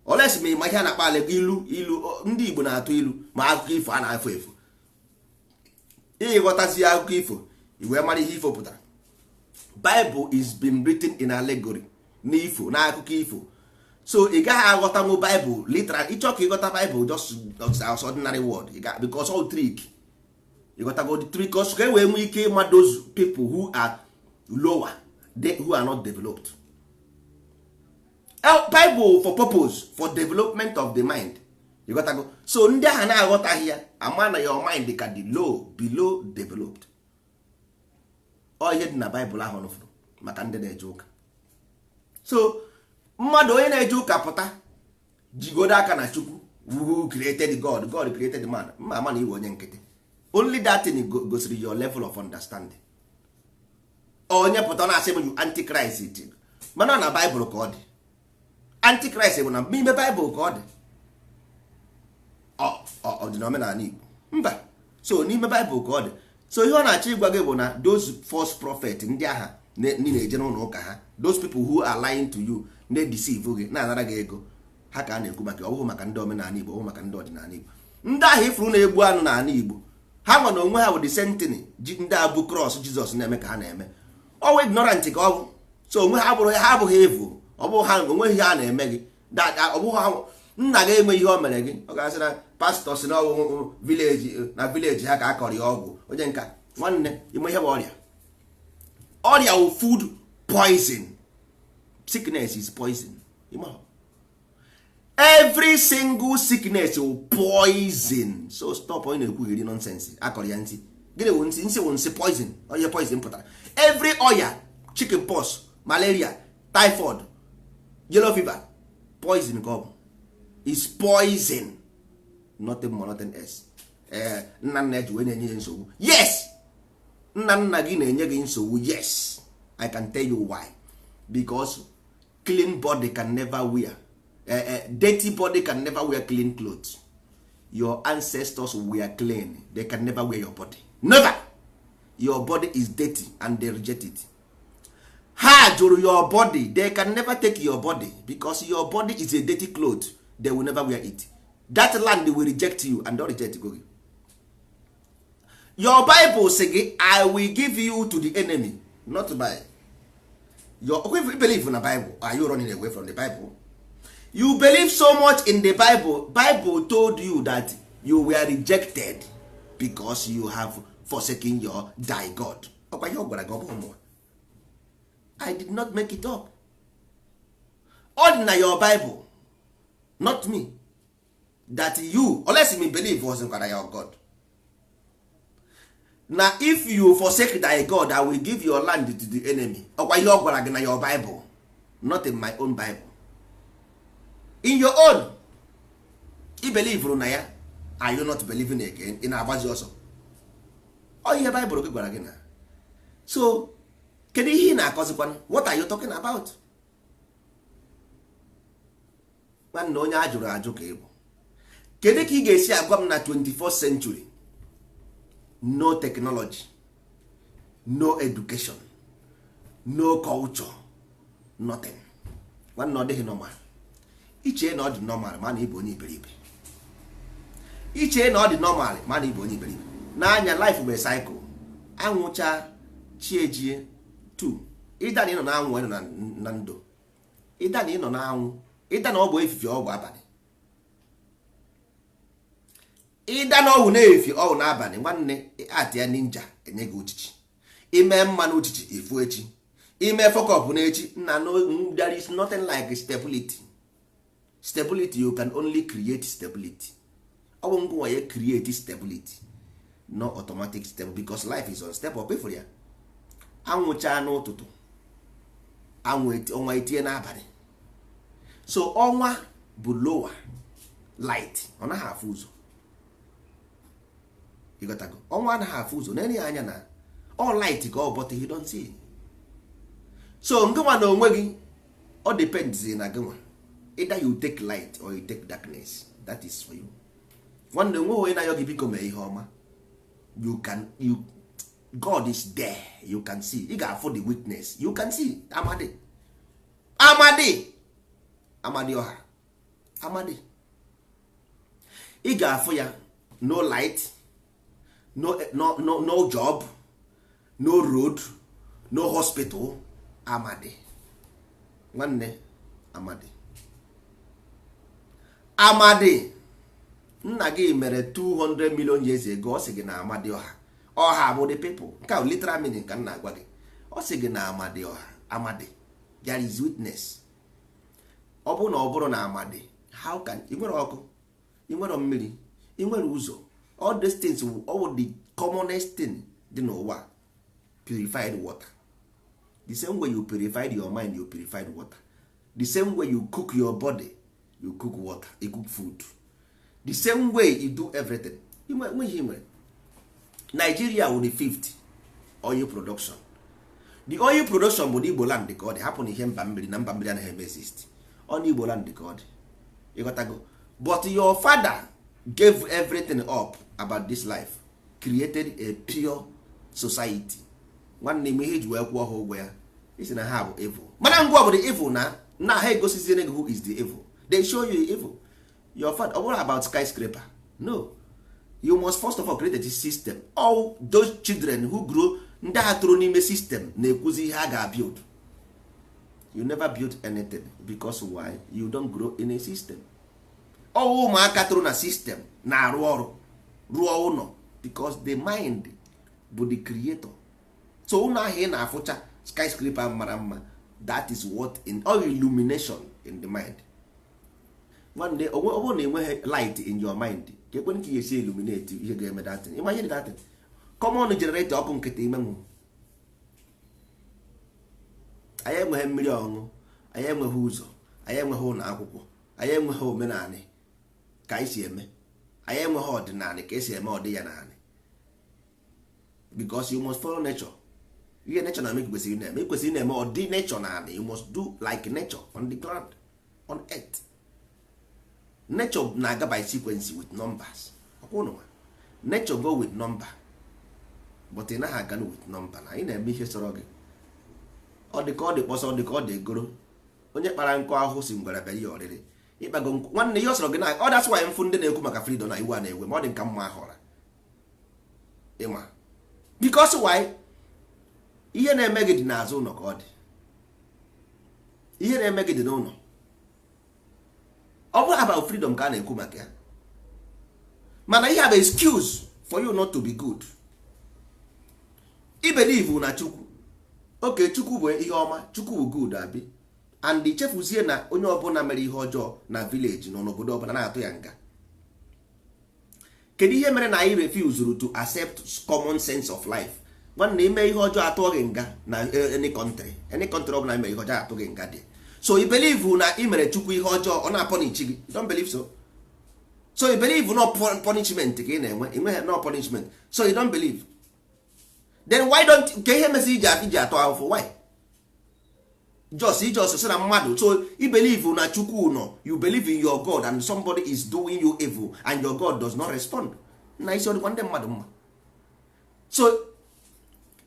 olesi ma ịma ihe a na-akpa ala ilu. Ilu ndị Igbo na-atụ ilu, ma akụkọ ifo a na-afụ efu. Ịghọtazi akụkọ ifo, i wee mara ihe ifo pụtara. Bible is been written in allegory, n'ifo, n'akụkọ ifo. So ị gaghị aghọtanwu Bible literal. Ịchọ ka ịghọta Bible just as ordinary word, because all trick, ịghọtago the trick, ka e wee nwee ike ịma those people who are lower, they who are not developed. Bible for purpose, for development of the mind, ịghọtago? So ndị ahụ na-aghọtaghị ya, ama na your mind ka dị low, below developed. Ọ ihe dị na Bible ahụ nụfụrụ maka ndị na-eje ụka. So mmadụ onye na-eje ụka pụta jigodo aka na Chukwu who created God, God created man, mma ama na iwe onye nkịtị. Only that thing gosiri your level of understanding. Onye pụta na-asị m, "You antichrist," mana na Bible ka ọ dị. Antichrist bụ na n'ime Bible ka ọ dị. Ọ dị n'omenala Igbo? Mba. So n'ime Bible ka ọ dị. So ihe ọ na-achọ ịgwa gị bụ na those false prophet, ndị agha ndị na-eje n'ụlọ ụka ha, those people who are lying to you, na-edeceive gị, na-anara gị ego ha, ka a na-ekwu maka. Ọ bụghị maka ndị omenala Igbo, ọ bụghị maka ndị ọdịnala Igbo. Ndị ahụ ifuru na-egbu anụ n'ala Igbo, ha nwa na onwe ha bụ the same thing ji ndị a bụ cross Jizọs na-eme ka ha na-eme. Ọwụ ignorant ka ọ bụ. So onwe ha bụrụ ha abụghị evu. Ọ bụghị ha onweghị ihe a na-eme gị. Ọ bụghị ha nna gị enwe ihe o mere gị. Ọ ga-asị na pastọ si na ọwụ village, na village ha ka a kọrọ ya ọgwụ. Onye nka, nwanne, ime ihe bụ ọrịa. Ọrịa wụ food poison. Sickness is poison. Ịma? Every single sickness wụ poison. So stop onye na-ekwugheri nonsense. Akọrọ ya ntị. Gịnị wụ nsị? Nsị wụ nsị, poison. Onye poison pụtara every ọya, chicken pox, malaria, typhoid, yellow fever, poison ka ọ bụ, is poison, nothing more, nothing else. Ee, nna nna ji wee na-enye ya nsogbu. Yes, nna nna gị na-enye gị nsogbu. Yes, I can tell you why. Because clean body can never wear dirty body can never wear clean clothes. Your ancestors were clean. They can never wear your body, never. Your body is dirty and they reject it. Ha jụrụ your body. They can never take your body because your body is a dirty cloth. They will never wear it. That land will reject you and don't reject go. Your Bible sị gị, "I will give you to the enemy," not by your. If you believe na Bible, are you running away from the Bible? You believe so much in the Bible. Bible told you that you were rejected because you have forsaken your thy God. Ọkwa ihe ọ gwara gị, ọ bụ mụnwa, I did not make it up. Ọ dị na your Bible, not me, that you, unless me believe was nkwara your God. Na if you forsake thy God, I will give your land to the enemy. Ọkwa ihe ọ gwara gị na your Bible, not in my own Bible, in your own. I believe na ya. Are you not believing again? Ị na-agbazi ọsọ. Ọ ihe Bible gị gwara gị na. So kedu ihe ị na-akọzikwanụ? What are you talking about? Nwanne, onye a jụrụ ajụ ka ị bụ. Kedu ka ị ga-esi agwa m na 21st century, no technology, no education, no culture, nothing? Nwanne, ọ dịghị normal. Ichee na ọ dị normal, mana ị bụ onye iberibe. Ichee na ọ dị normal, mana ị bụ onye iberibe. N'anya, life bụ cycle. Anwụcha, chi ejie. 2 ịda na ị nọ n'anwụ, ị nọ na ndo. Ịda na ị nọ n'anwụ, ịda na ọ bụ efifie, ọ bụ abalị. Ịda na ọwụ na-efi, ọwụ n'abalị. Nwanne, atị ya ninja enye gị uchichi. Ime mma na uchichi ifu echi, ime fọkọpụ n'echi. Nna, no, there is nothing like stability. Stability, you can only create stability. Ọ bụ ngwa ya create stability, no automatic stable, because life is unstable. Kwefuru ya, anwụchaa n'ụtụtụ, anwụ ọnwa etinye n'abalị. So ọnwa bụ lower light, ọ naghị afụ ụzọ. Ịghọtago? Ọnwa anaghị afụ ụzọ na ya anya na all light ka ọ, but you don't see. So ngịnwa na onwe gị, ọ depends na gịnwa, either you take light or you take darkness. That is for you. Nwanne, onweghị onye na-ayọ gị biko mee ihe ọma. You can, you, God is there, you can see. Ị ga-afụ the witness, you can see. Amadi, amadi, amadi ọha, amadi, ị ga-afụ ya. No light, no, no, no, no job, no road, no hospital. Amadi, nwanne, amadi, amadi. Nna gị mere 200 million years ago. Ọ sị gị na amadi ọha, ọha bụ the people. Nke a literal meaning ka m na-agwa gị. Ọ sị gị na amadi ọha, amadi, there is witness. Ọ bụrụ na ọ bụrụ na amadi, how can ị nwere ọkụ, ị nwere mmiri, ị nwere ụzọ? All these things, all the commonest thing dị n'ụwa, purified water. The same way you purified your mind, you purified water. The same way you cook your body, you cook water, you cook food. The same way you do everything. Nweghị nwere. Nigeria wụ the fifth oil production. The oil production bụ n'Igbo land ka ọ dị. Hapụ na ihe mba mmiri na mba mmiri anaghị eme exist. Ọ n'Igbo land ka ọ dị. Ịghọtago? But your father gave everything up about this life, created a pure society. Nwanne m, ihe ji wee kwụọ ha ụgwọ ya, isi na ha bụ evil, mana ngwa bụ the evil na ha egosiziere gị who is the evil. They show you the evil. Your father, ọ bụrụ about skyscraper, no, you must first of all create a system. All those children who grow, ndị agha toro n'ime system, na-ekwuzi ihe a ga-build. You never build anything, because why? You don't grow in a system. Ọwụ ụmụaka toro na system na-arụ ọrụ, rụọ ụlọ, because the mind bụ the creator. So ụlọ ahụ ị na-afụcha, skyscraper mara mma, that is what in all illumination in the mind. Nwanne, ọ bụrụ na enweghị light in your mind, ka ekwe ka ị ga-esi illuminate ihe ga-eme datin? Ịma ihe dị datin? Common generator, ọkụ nkịtị imenwu. Anyị enweghị mmiri ọṅụṅụ, anyị enweghị ụzọ, anyị enweghị ụlọ akwụkwọ, anyị enweghị omenanị ka anyị si eme, anyị enweghị ọdịnanị ka esi eme ọdị ya naanị, because you must follow nature. Ihe nature na-eme kwesịrị na-eme, kwesịrị na-eme ọdị nature naanị. You must do like nature on the ground, on earth. Nature na-aga by sequence with numbers. Ọkwụnụma nature go with number, but ị naghị aga with number na ị na-eme ihe sọrọ gị. Ọ dị ka ọ dị kpọsọ, ọ dị ka ọ dị egoro. Onye kpara nkụ ahụhụ si ngwara bịa ihe ọrịrị ịkpago nkụ. Nwanne, ihe ọ sọrọ gị na ọ. That's why mfụ ndị na-ekwu maka freedom na iwu a na-ewe ma ọ dị nka mma ahụra ịma. Because why? Ihe na-eme gị dị n'azụ ụlọ ka ọ dị. Ihe na-eme gị dị n'ụlọ. Ọ bụrụ about freedom ka a na-ekwu maka ya, mana ihe a bụ excuse for you not to be good. I believe na Chukwu. Oke Chukwu bụ ihe ọma, Chukwu bụ good, abi? And chefuzie na onye ọbụla mere ihe ọjọọ na village nọ n'obodo ọbụla na-atụ ya nga. Kedu ihe mere na anyị refused to accept common sense of life? Nwanne, ime ihe ọjọọ, atụọ gị nga na any country. Any country ọbụla ime ihe ọjọọ, atụ gị nga dị. So you believe na ị mere Chukwu ihe ọjọọ, ọ na-apunish gị? You don't believe so? So you believe no punishment ka ị na-enwe? Enweghị no punishment. So you don't believe? Then why don't ka ihe mezi iji atụ ahụfụ? Why just sị na mmadụ? So you believe na Chukwu nọ, you believe in your God, and somebody is doing you evil and your God does not respond. Na isi ọdịkwa ndị mmadụ mma. So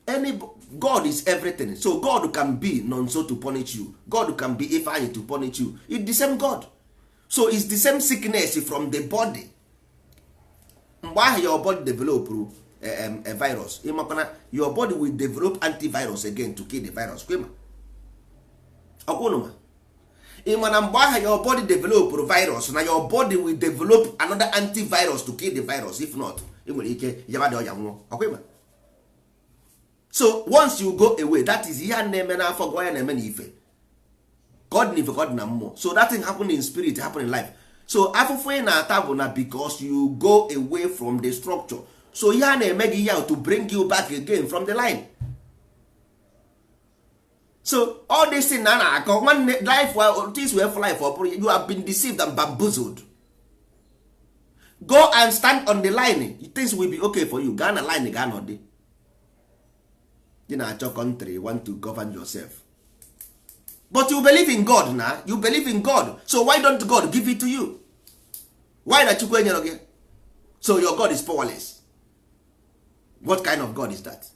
any God is everything. So God can be Nonso to punish you, God can be Ifeanyi to punish you. It's the same God. So it's the same sickness from the body. Mgbe ahụ your body develop a virus, ịmakwana your body will develop antivirus again to kill the virus. Kwema ọkwụnụma, ị ma na mgbe ahụ your body develop virus, na your body will develop another antivirus to kill the virus. If not, ị nwere ike yaba dị ọya nwụọ. Ọkwịma? So once you go away, that is ihe a na-eme n'afọ gị, ya na-eme n'ife ka ọ dị n'ife, ka ọ dị na mmụọ. So that thing happen in spirit, happen in life. So afụfụ ị na-ata bụ na because you go away from the structure. So ihe a na-eme gị ya to bring you back again from the line. So all this thing na na-akọ, nwanne, life this way for life, ọ bụrụ you have been deceived and bamboozled. Go and stand on the line, things will be okay for you. Gaa na line, gaa nọdị. Ị na-achọ country, want to govern yourself, but you believe in God. Na you believe in God, so why don't God give it to you? Why na Chukwu enyere gị? So your God is powerless. What kind of God is that?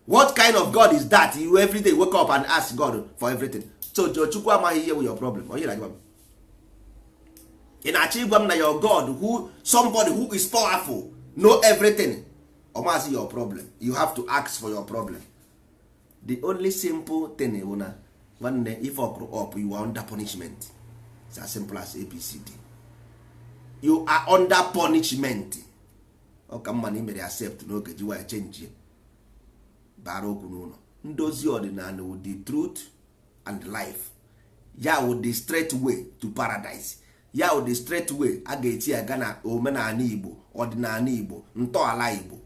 What kind of God is that? You every day wake up and ask God for everything. So Chukwu amaghị ihe bụ your problem. Onye na-agwa m, ị na-achọ ịgwa m na your God, who somebody who is powerful, know everything, ọ maazị your problem? You have to ask for your problem. The only simple thing bụ na, nwanne, if ọkụrụ up, you are under punishment. It's as simple as ABCD. You are under punishment. Ọ ka mma na ị mere accept n'oge ji waya change bara okwu n'ụlọ. Ndozi ọdịnala with the truth and life ya wụ the straight way to paradise, ya wụ the straight way a ga-eti aga na omenala Igbo, ọdịnala Igbo, ntọala Igbo,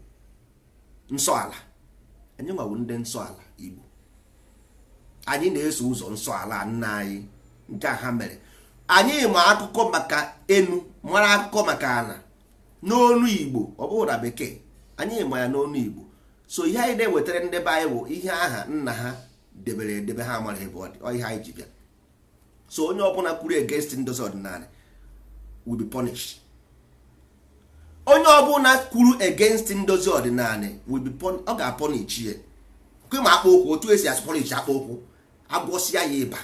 nsọala. Anyị nwawu ndị nsọala Igbo. Anyị na-eso ụzọ nsọala nna anyị nke ha mere. Anyị ma akụkọ maka enu, mara akụkọ maka ala n'onu Igbo. Ọ bụrụ na bekee, anyị ma ya n'onu Igbo. So ihe anyị na-ewetara ndị be anyị bụ ihe aha nna ha debere edebe, ha mara ebe ọ dị. Ọ ihe anyị ji bịa. So onye ọbụla kwuru against ndozi ọdịnala will be punished. Onye ọbụla kwuru against ndozi ọdịnala will be ọ ga-apunish ya. Kwe ma akpa ụkwụ, otu esi asupunish akpa ụkwụ, agwọsịa ya ịba.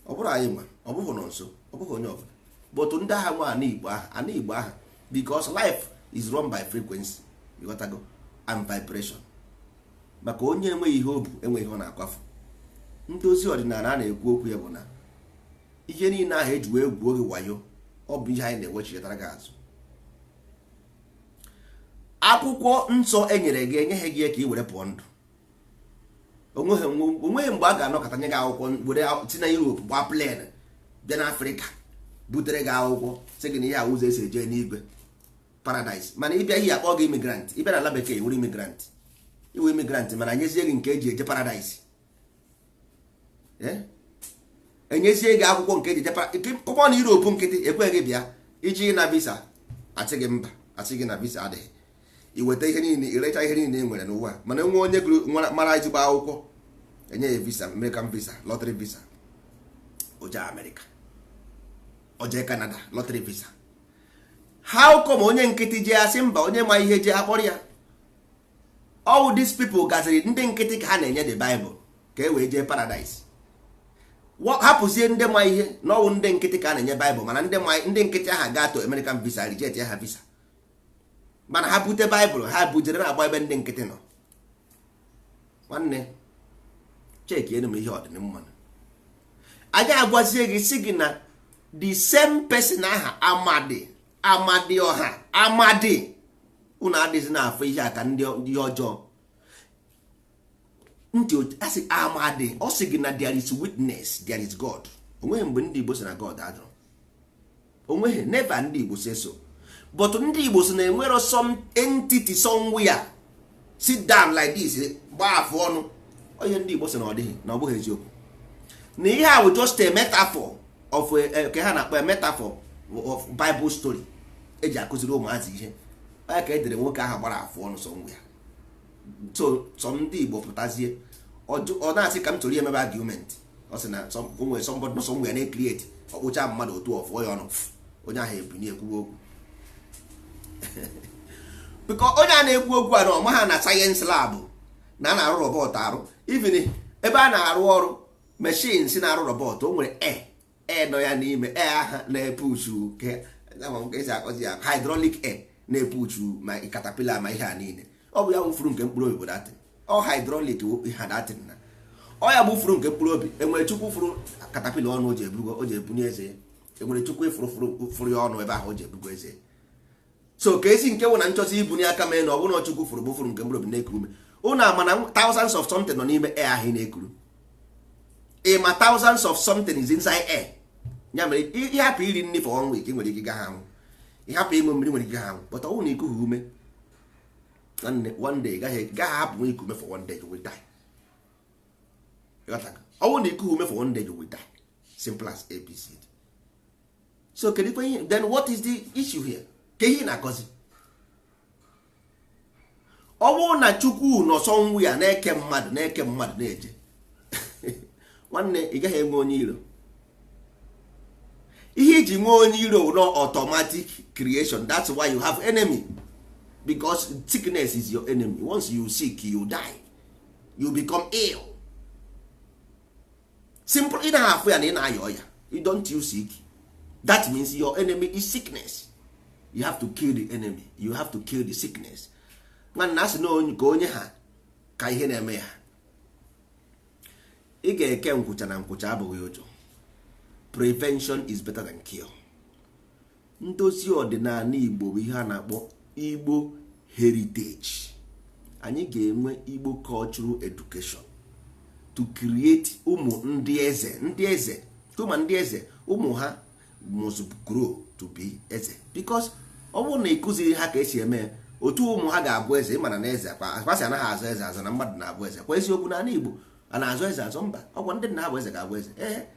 Ọ bụrụ anyị ma ọ bụghị nọ nso, ọ bụghị onye ọbụla, but ndị agha nwe ana Igbo ahụ, ana Igbo ahụ, because life is run by frequency, you got to go and vibration. Maka onye enweghị ihe o bu, enweghị ihe ọ na-akwafu. Ndozi ọdịnala a na-ekwu okwu ya bụ na ihe niile ahụ eji wee gwuo gị wayo, ọ bụ ihe anyị na-ewechitara gị azụ. Akwụkwọ nsọ enyere gị, enyeghị gị ka ị were pụọ ndụ. Onweghị mgbe a ga-anọkọta nye gị akwụkwọ, were si na Europe gbaa plane bịa na Afrịka, butere gị akwụkwọ, sị gị na ihe a ụzọ esi eje n'igwe paradise. Mana ịbịa ihe akpọ gị immigrant. Ịbịa na ala bekee, were immigrant, iwe immigrant, mana nyezie gị nke eji eje paradise. Enyezie gị akwụkwọ nke eji eje kọmọ na Europe nkịtị ekweghị gị bịa iji na visa, asị gị mba, asị gị na visa adịghị. Iweta ihe niile, irecha ihe niile ị nwere n'ụwa. Mana enwe onye gụrụ mara ezigbo akwụkwọ, enye ya visa, American visa, lottery visa, oje America, oje Canada, lottery visa. How come onye nkịtị jee, asị mba? Onye ma ihe jee, akpọrọ ya. All these people gaziri ndị nkịtị ka ha na-enye the Bible ka e wee jee paradise. Hapụzie ndị ma ihe n'ọwụ ndị nkịtị ka a na-enye Bible. Mana ndị nkịtị ahụ gaa to American visa, reject ha visa. Mana ha bute Baịbụl, ha bujere na-agba ebe ndị nkịtị nọ. Nwanne, cheki enu m ihe ọdịmma. Anyị agwazie gị, si gị na the same person aha Amadi, Amadi ọha, Amadi, unu adịghịzi na-afụ ihe a ka ndị ihe ọjọọ ntị. Asị Amadi, ọ sị gị na there is witness, there is God. Onweghị mgbe ndị Igbo si na God adịrọ, onweghị, never. Ndị Igbo say so, but ndị Igbo si na enwero some entity somewhere sit down like this, gbaa afụ ọnụ. Ihe ndị Igbo si na ọ dịghị, na ọ bụghị eziokwu, na ihe a bụ just a metaphor of ka ha na-akpọ a metaphor of Bible story eji akụziri ụmụazị ihe. Onye ka edere nwoke ahụ gbara afụ ọnụ somewhere. So some ndị Igbo pụtazie, ọ na-asị ka m chọrọ emebe argument. Ọ sị na onwere somebody nọ somewhere na-ecreate, ọkpụcha mmadụ otu ọfụọ ya ọnụ, onye ahụ ebunye ekwuwe okwu. Because onye a na-ekwu okwu a na ọma ha na science lab na a na-arụ robot arụ, even ebe a na-arụ ọrụ machines na-arụ robot, o nwere air, air nọ ya n'ime, air aha na-epushu ka esi akọzi ya, hydraulic air na-epushu ma caterpillar ma ihe a niile. Ọ bụ ya wụfuru nke mkpụrụ obi bụ datin. Ọ hydraulic ha datin na ọ ya bụ furu nke mkpụrụ obi. Enwere Chukwu furu caterpillar ọnụ o ji ebunye eze ya? Enwere Chukwu furu furu ya ọnụ ebe ahụ o ji ebugo eze ya? So ka esi nke wụ na nchọzi ibunye aka mee na ọ bụrụ na Chukwu furu bụ furu nke mkpụrụ obi na-ekuru ume. Ụnụ ama na thousands of something nọ n'ime air ahụ ị na-ekuru? Ịma thousands of something is inside air. Ya mere ịhapụ iri nri for one week, ị nwere ike gaghị anwụ. Ịhapụ ịṅụ mmiri, nwere ike gaghị anwụ. But ọ bụrụ na ikughị ume, nwanne, one day gaghị ahapụ nwa iku ume for one day, you will die. Ọ bụrụ na ikughị ume for one day, you will die. Simple as ABCD. So kedu ikwe ihe? Then what is the issue here? Ka ihe na-akọzi, ọ bụrụ na Chukwu nọ somewhere na-eke mmadụ, na-eke mmadụ na-eje, nwanne, ị gaghị enwe onye iro. Ihe iji nwee onye iro no automatic creation. That's why you have enemy, because sickness is your enemy. Once you sick, you die, you become ill. Simple. Ị na-afụ ya na ị na-aya ọya, you don't, you sick. That means your enemy is sickness. You have to kill the enemy, you have to kill the sickness. Nwanne, asị na onye ka onye ha ka ihe na-eme ya, ị ga-eke nkwụcha na nkwụcha abụghị ụjọ. Prevention is better than cure. Ndozi ọdịnala Igbo bụ ihe a na-akpọ Igbo heritage. Anyị ga-enwe Igbo cultural education to create ụmụ ndị eze, ndị eze tụma, ndị eze. Ụmụ ha must grow to be eze, because ọ bụrụ na ị kụziri ha ka esi eme otu, ụmụ ha ga-abụ eze. Ịmana na eze akwasị anaghị azụ eze azụ, na mmadụ na-abụ eze kwa. Eziokwu, n'ala Igbo, a na-azụ eze azụ? Mba, ọgwa ndị nna ha bụ eze ga-abụ eze. Ee,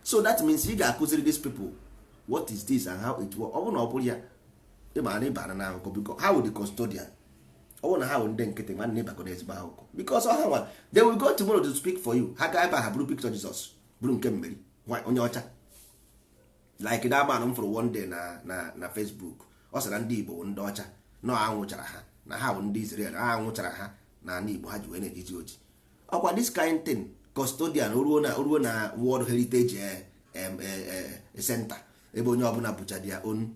so that means ị ga-akụziri these people what is this and how it work. Ọ bụrụ na ọ bụrụ ya, ịma na ịbara na akụkọ, because ha wụ the custodian. Ọ bụrụ na ha wụ ndị nkịtị, nwanne, ịbago na ezigbo akụkọ, because ha nwa, they will go tomorrow to speak for you. Ha gaa ebe a, ha bụrụ picture Jesus, bụrụ nke mmeri onye ọcha, like that man m fụrụ one day na Facebook. Ọ sị na ndị Igbo bụ ndị ọcha nọ anwụchara ha, na ha bụ ndị Israel ha anwụchara ha na ala Igbo, ha ji wee na-ejizi oji. Ọkwa this kind thing, custodian ruo na World Heritage Center, ebe onye ọbụla bụcha their own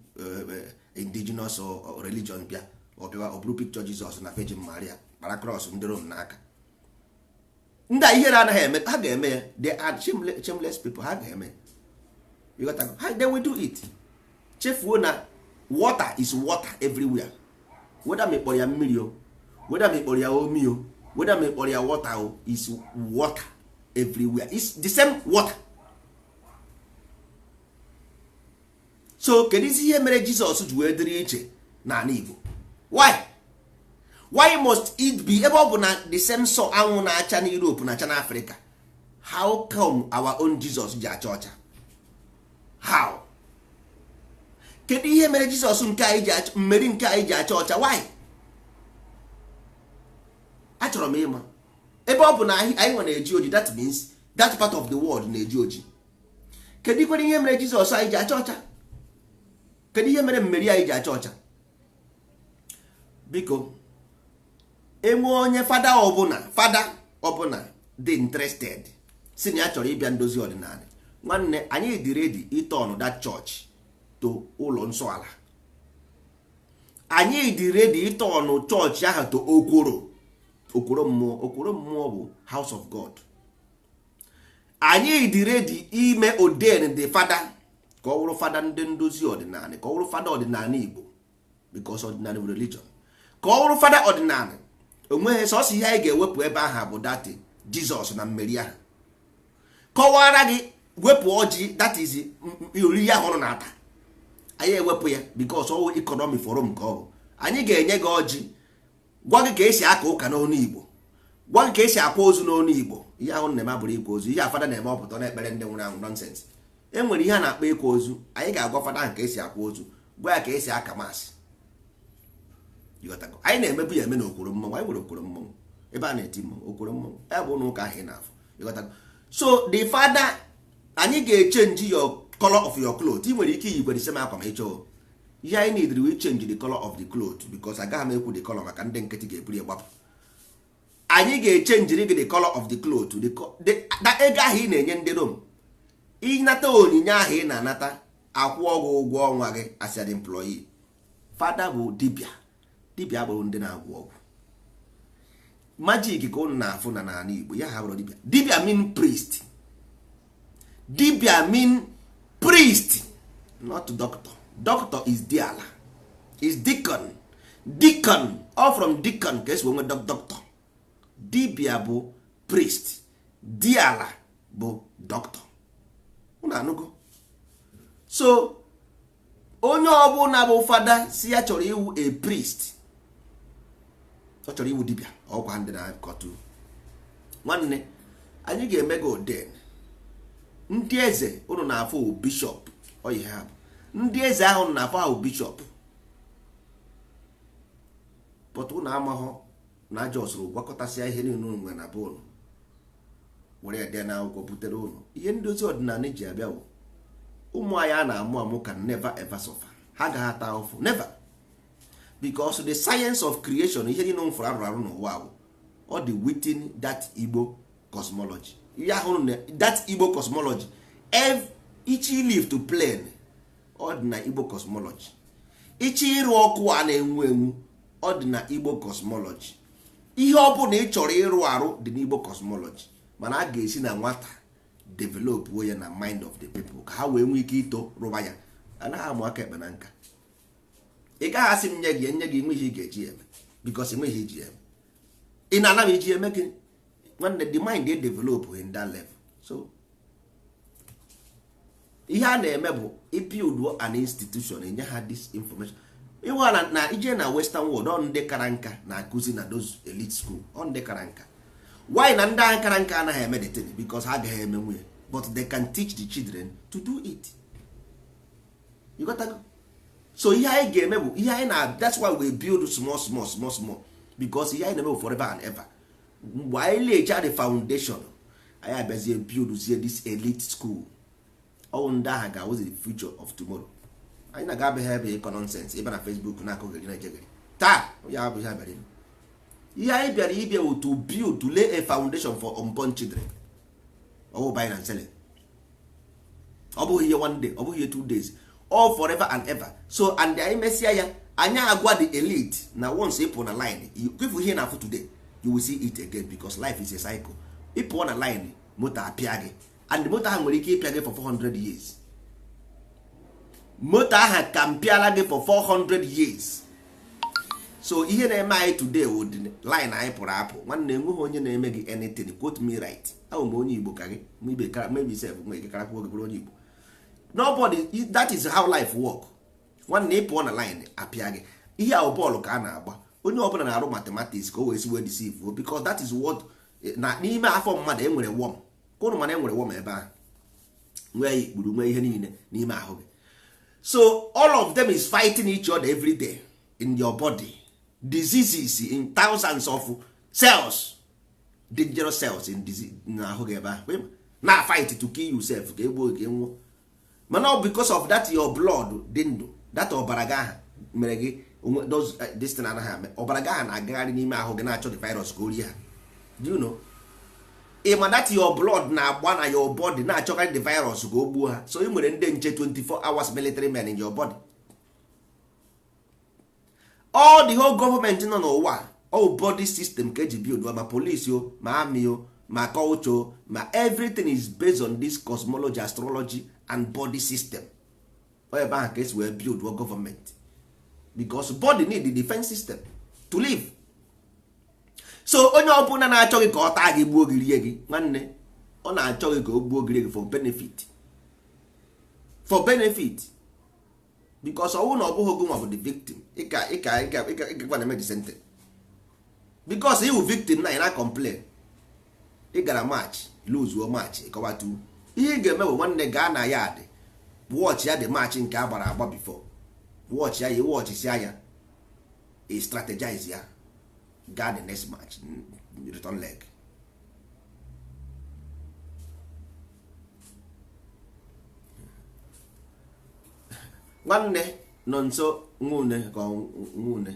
indigenous religion bịa, ọbịa ọ bụrụ picture Jesus na Virgin Maria kpara cross ndị Rome n'aka. Ndị a ihere anaghị eme ha, ga-eme ya. They are shameless people. Ha ga-eme. You got to, they will do it. Chefuo na water is water everywhere, whether ma ịkpọrọ ya mmiri o, whether ma ịkpọrọ ya omi o, whether ma ịkpọrọ ya water o, is water everywhere. Is the same water. So kedu isi ihe mere Jizọs ji wee dịrị iche n'ala Igbo? Why must it be, ebe ọ bụ na the same sun, anwụ na-acha na Europe na-acha na Africa, how come our own Jesus ji acha ọcha? How? Kedu ihe mere Jizọs nke anyị ji acha, mmeri nke anyị ji acha ọcha? Why? Achọrọ m ịma. Ebe ọ bụ na anyị nwe na-eji oji, that means that part of the world na-eji oji. Kedu kwere ihe mere Jizọs anyị ji acha ọcha? Kedu ihe mere mmeri anyị ji acha ọcha? Biko, enwe onye fada ọbụla, fada ọbụla dị interested, si na ya chọrọ ịbịa ndozi ọdịnala, nwanne, anyị dị ready ịturn that church to ụlọ nsọ ala. Anyị dị ready ịtọnụ chọọchị ahụ to okworo, okworo mmụọ. Okworo mmụọ bụ house of God. Anyị dị ready ime ordain the fada ka ọ wụrụ fada ndị ndozi ọdịnala, ka ọ wụrụ fada ọdịnala Igbo, because ọdịnala bụ religion. Ka ọ wụrụ fada ọdịnala, onweghị sọsọ ihe anyị ga-ewepụ ebe ahụ bụ that Jizọs na mmeri ahụ kọwara gị. Wepụ ọjị, that is oriri ahụ ọnụ na-ata. Anyị ewepụ ya because ọwụ economy forum ka ọ bụ. Anyị ga-enye gị ọjị, gwa gị ka esi aka ụka n'ọnụ Igbo, gwa gị ka esi akwa ozu n'ọnụ Igbo. Ihe ahụ na-eme abụrụ ikwa ozu, ihe afada na-eme ọpụta na-ekpere ndị nwụrụ anwụ, nonsense. E nwere ihe a na-akpọ ịkwa ozu. Anyị ga-agwa fada ahụ ka esi akwa ozu, gwa ya ka esi aka maasị. Ịghọtago? Anyị na-emebu ya eme na okworo mmọnwụ. Anyị nwere okworo mmọnwụ ebe a na-eti mmọnwụ, okworo mmọnwụ ya bụ ụlọ ụka ahụ ị na-afụ. Ịghọtago? So the father, anyị ga-echange your color of your cloth. Ị nwere ike iyikwe the same akwa ma ị chọọ. Ihe anyị need, we change the color of the cloth, because agaghị m ekwu the color maka ndị nkịtị ga-eburu ya gbapụ. Anyị ga-echenjiri gị the color of the cloth, ego ahụ ị na-enye ndị Rome, ịnata onyinye ahụ ị na-anata, akwụọ gị ụgwọ ọnwa gị as an employee. Fada bụ dibịa. Dibịa abụrụ ndị na-agwọ ọgwụ magic ka ụnụ na-afụ na n'ala Igbo ya. Ha bụrụ dibịa. Dibịa mean priest. Dibịa mean priest, not doctor. Doctor is diala, is deacon. Deacon, all from deacon ka esi nwe doctor. Dibịa bụ priest, diala bụ doctor. Unu anụgo? So onye ọbụla bụ fada si ya chọrọ iwu a priest, ọ chọrọ iwu dibịa, ọkwa ndị na-akọtu. Nwanne, anyị ga-eme gị ordain. Ndị eze unu na-afụ bishọp, oyi ha bụ ndị eze ahụ na-afụ ahụ bishọp, but unu amaghọ na aja ọsụrụ gwakọtasịa ihe niile unu nwere na be unu, were ya dee n'akwụkwọ butere unu. Ihe ndozi ọdịnala ji abịa bụ ụmụ anyị a na-amụ amụ can never ever suffer. Ha agaghị ata ahụhụ, never, because the science of creation, ihe niile mfụrụ arụ arụ n'ụwa bụ ọ dị within that Igbo cosmology. Ihe ahụ na that Igbo cosmology, each leaf to plane, ọ dị na Igbo cosmology. Ịchọ ịrụ ọkụ a na-enwu enwu, ọ dị na Igbo cosmology. Ihe ọ bụla ị chọrọ ịrụ arụ dị n'Igbo cosmology. Mana a ga-esi na nwata develop ya na mind of the people ka ha wee nwee ike ito rụba ya. Anaghị amụ aka ekpe na nka. Ị gaghị asị m nye gị, nye gị, nwe ihe ị ga-eji eme, because enweghị ihe iji eme. Ị na-ana m iji eme gị? Nwanne, the mind dey develop in that level. So ihe a na-eme bụ ibuild an institution, enye ha this information. Ịwa na ije na western world, ọ ndị kara nka na-akụzi na those elite school, ọ ndị kara nka. Why na ndị ahụ kara nka anaghị eme the thing? Because ha agaghị eme nwunye, but they can teach the children to do it. You got to. So ihe anyị ga-eme bụ ihe anyị na, that's why we build small small small small, because ihe anyị na-eme bụ forever and ever. Mgbe anyị lecha the foundation, anyị abịazie build zie this elite school. Ọwụ ndị ahụ ga-awụzi the future of tomorrow. Anyị na-aga abịaghị ebe ịkọ nonsense ịba na Facebook na-akụghịrị na ejegịrị taa. Ya bụ ihe bịara ime. Ihe anyị bịara ịbịa wụ to build, to lay a foundation for unborn children. Ọ bụ buying and selling. Ọ bụghị ihe one day, ọ bụghị ihe 2 days, all forever and ever. So and anyị mesịa ya, anyị agwa the elite na once ị pụ na line, if ihe na-afụ today, you will see it again, because life is a cycle. Ị pụọ na line, moto apịa gị, and moto ahụ nwere ike ịpịa gị for 400 years. Moto ahụ ka mpịala gị for 400 years. So ihe na-eme anyị today wụ the line anyị pụrụ apụ. Nwanne, enweghị onye na-eme gị anything. Quote me right, ahụ m onye Igbo ka gị, maybe sef nwere ike karakwuo gị bụrụ onye Igbo. Nobody, that is how life work. Nwanne, ị pụọ na line, apịa gị. Ihe ahụ bọọlụ ka a na-agba. Onye ọbụla na-arụ mathematics ka o wee si wee deceive, because that is what na n'ime afọ mmadụ e nwere worm ka ụnụ, mana e nwere worm ebe ahụ, nwee ikpuru, nwee ihe niile n'ime ahụ gị. So all of them is fighting each other every day in your body. Diseases in thousands of cells, dangerous cells in disease n'ahụ gị ebe ahụ na fight to kill yourself, ka egbuo gị, nwụọ. Mana ọ because of that your blood dị ndụ, that ọbara gị ahụ mere gị those this thing anaghị ame. Ọbara gị ahụ na-agagharị n'ime ahụ gị na-achọ the virus ka o rie ha. Do you know? Ị ma that your blood na-agba na your body na-achọkarị the virus ka o gbuo ha? So ị nwere ndị nche, 24 hours military men in your body. All the whole government nọ n'ụwa, all body system ka eji build, ma police o, ma army o, ma culture o, ma everything is based on this cosmology, astrology and body system. Ọ ebe ahụ ka esi wee build government, because body need the defense system to live. So onye ọbụla na-achọ gị ka ọ taa gị, gbuo gị, rie gị, nwanne, ọ na-achọ gị ka o gbuo gị, rie gị for benefit, for benefit, because ọnwụ na ọ bụghị gị nwa bụ the victim. Ịka ịka ịka ịka ịkakwa na-eme the same thing, because ịwụ victim na ị na complain. Ị gara match, lose match, ịkọwatu ihe ị ga-eme bụ, nwanne, gaa na ya dị watch ya, the match nke a gbara agba before, watch ya, ya watch sia ya, ị strategize ya, gaa the next match, return leg. Nwanne, nọ nso nwune ka nwune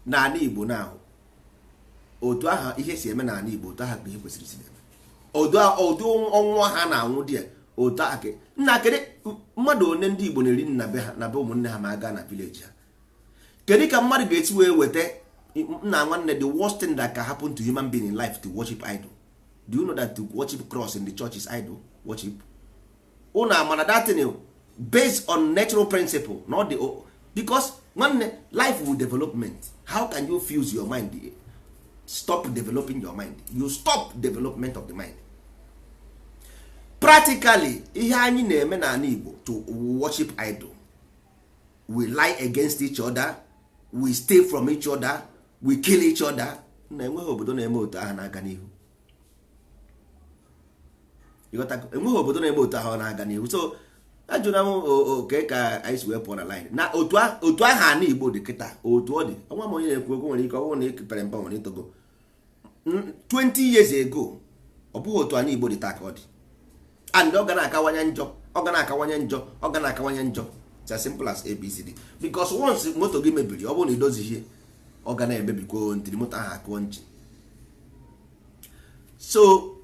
n'ala Igbo na otu aha ihe si eme n'ala Igbo, otu aha ka ihe kwesịrị isi eme, otu ọnwụ ha na-anwụ dị ya, otu aha ka nna. Kedu mmadụ one ndị Igbo na-eri na be ha, na be ụmụnne ha, ma a gaa na village ha? Kedu ka mmadụ ga-esi wee weta nna? Nwanne, the worst thing that can happen to human being in life, to worship idol. Do you know that to worship cross in the church is idol worship? Unu amana that thing based on natural principle, not the, because nwanne, life will development. How can you fuse your mind? Stop developing your mind, you stop development of the mind. Practically, ihe anyị na-eme n'ala Igbo, to worship idol. We lie against each other, we steal from each other, we kill each other. Na enweghị obodo na-eme otu ahụ na-aga n'ihu. Enweghị obodo na-eme otu ahụ na-aga n'ihu. So ajụna m oke ka anyị si wee pụọ na line na otu ahụ ana Igbo dị kịta, otu ọ dị. Ọnwa m onye na-ekwu okwu nwere ike ọ bụrụ na ị pere mpe, nwere itogo 20 years ago, ọ bụghị otu ana Igbo dị taa ka ọ dị. And ọ ga na-akawanye njọ, ọ ga na-akawanye njọ, ọ ga na-akawanye njọ. It's as simple as ABCD. Because once moto gị mebiri, ọ bụrụ na idozighie, ọ ga na-emebikwa ntiri moto ahụ akụọ nchi. So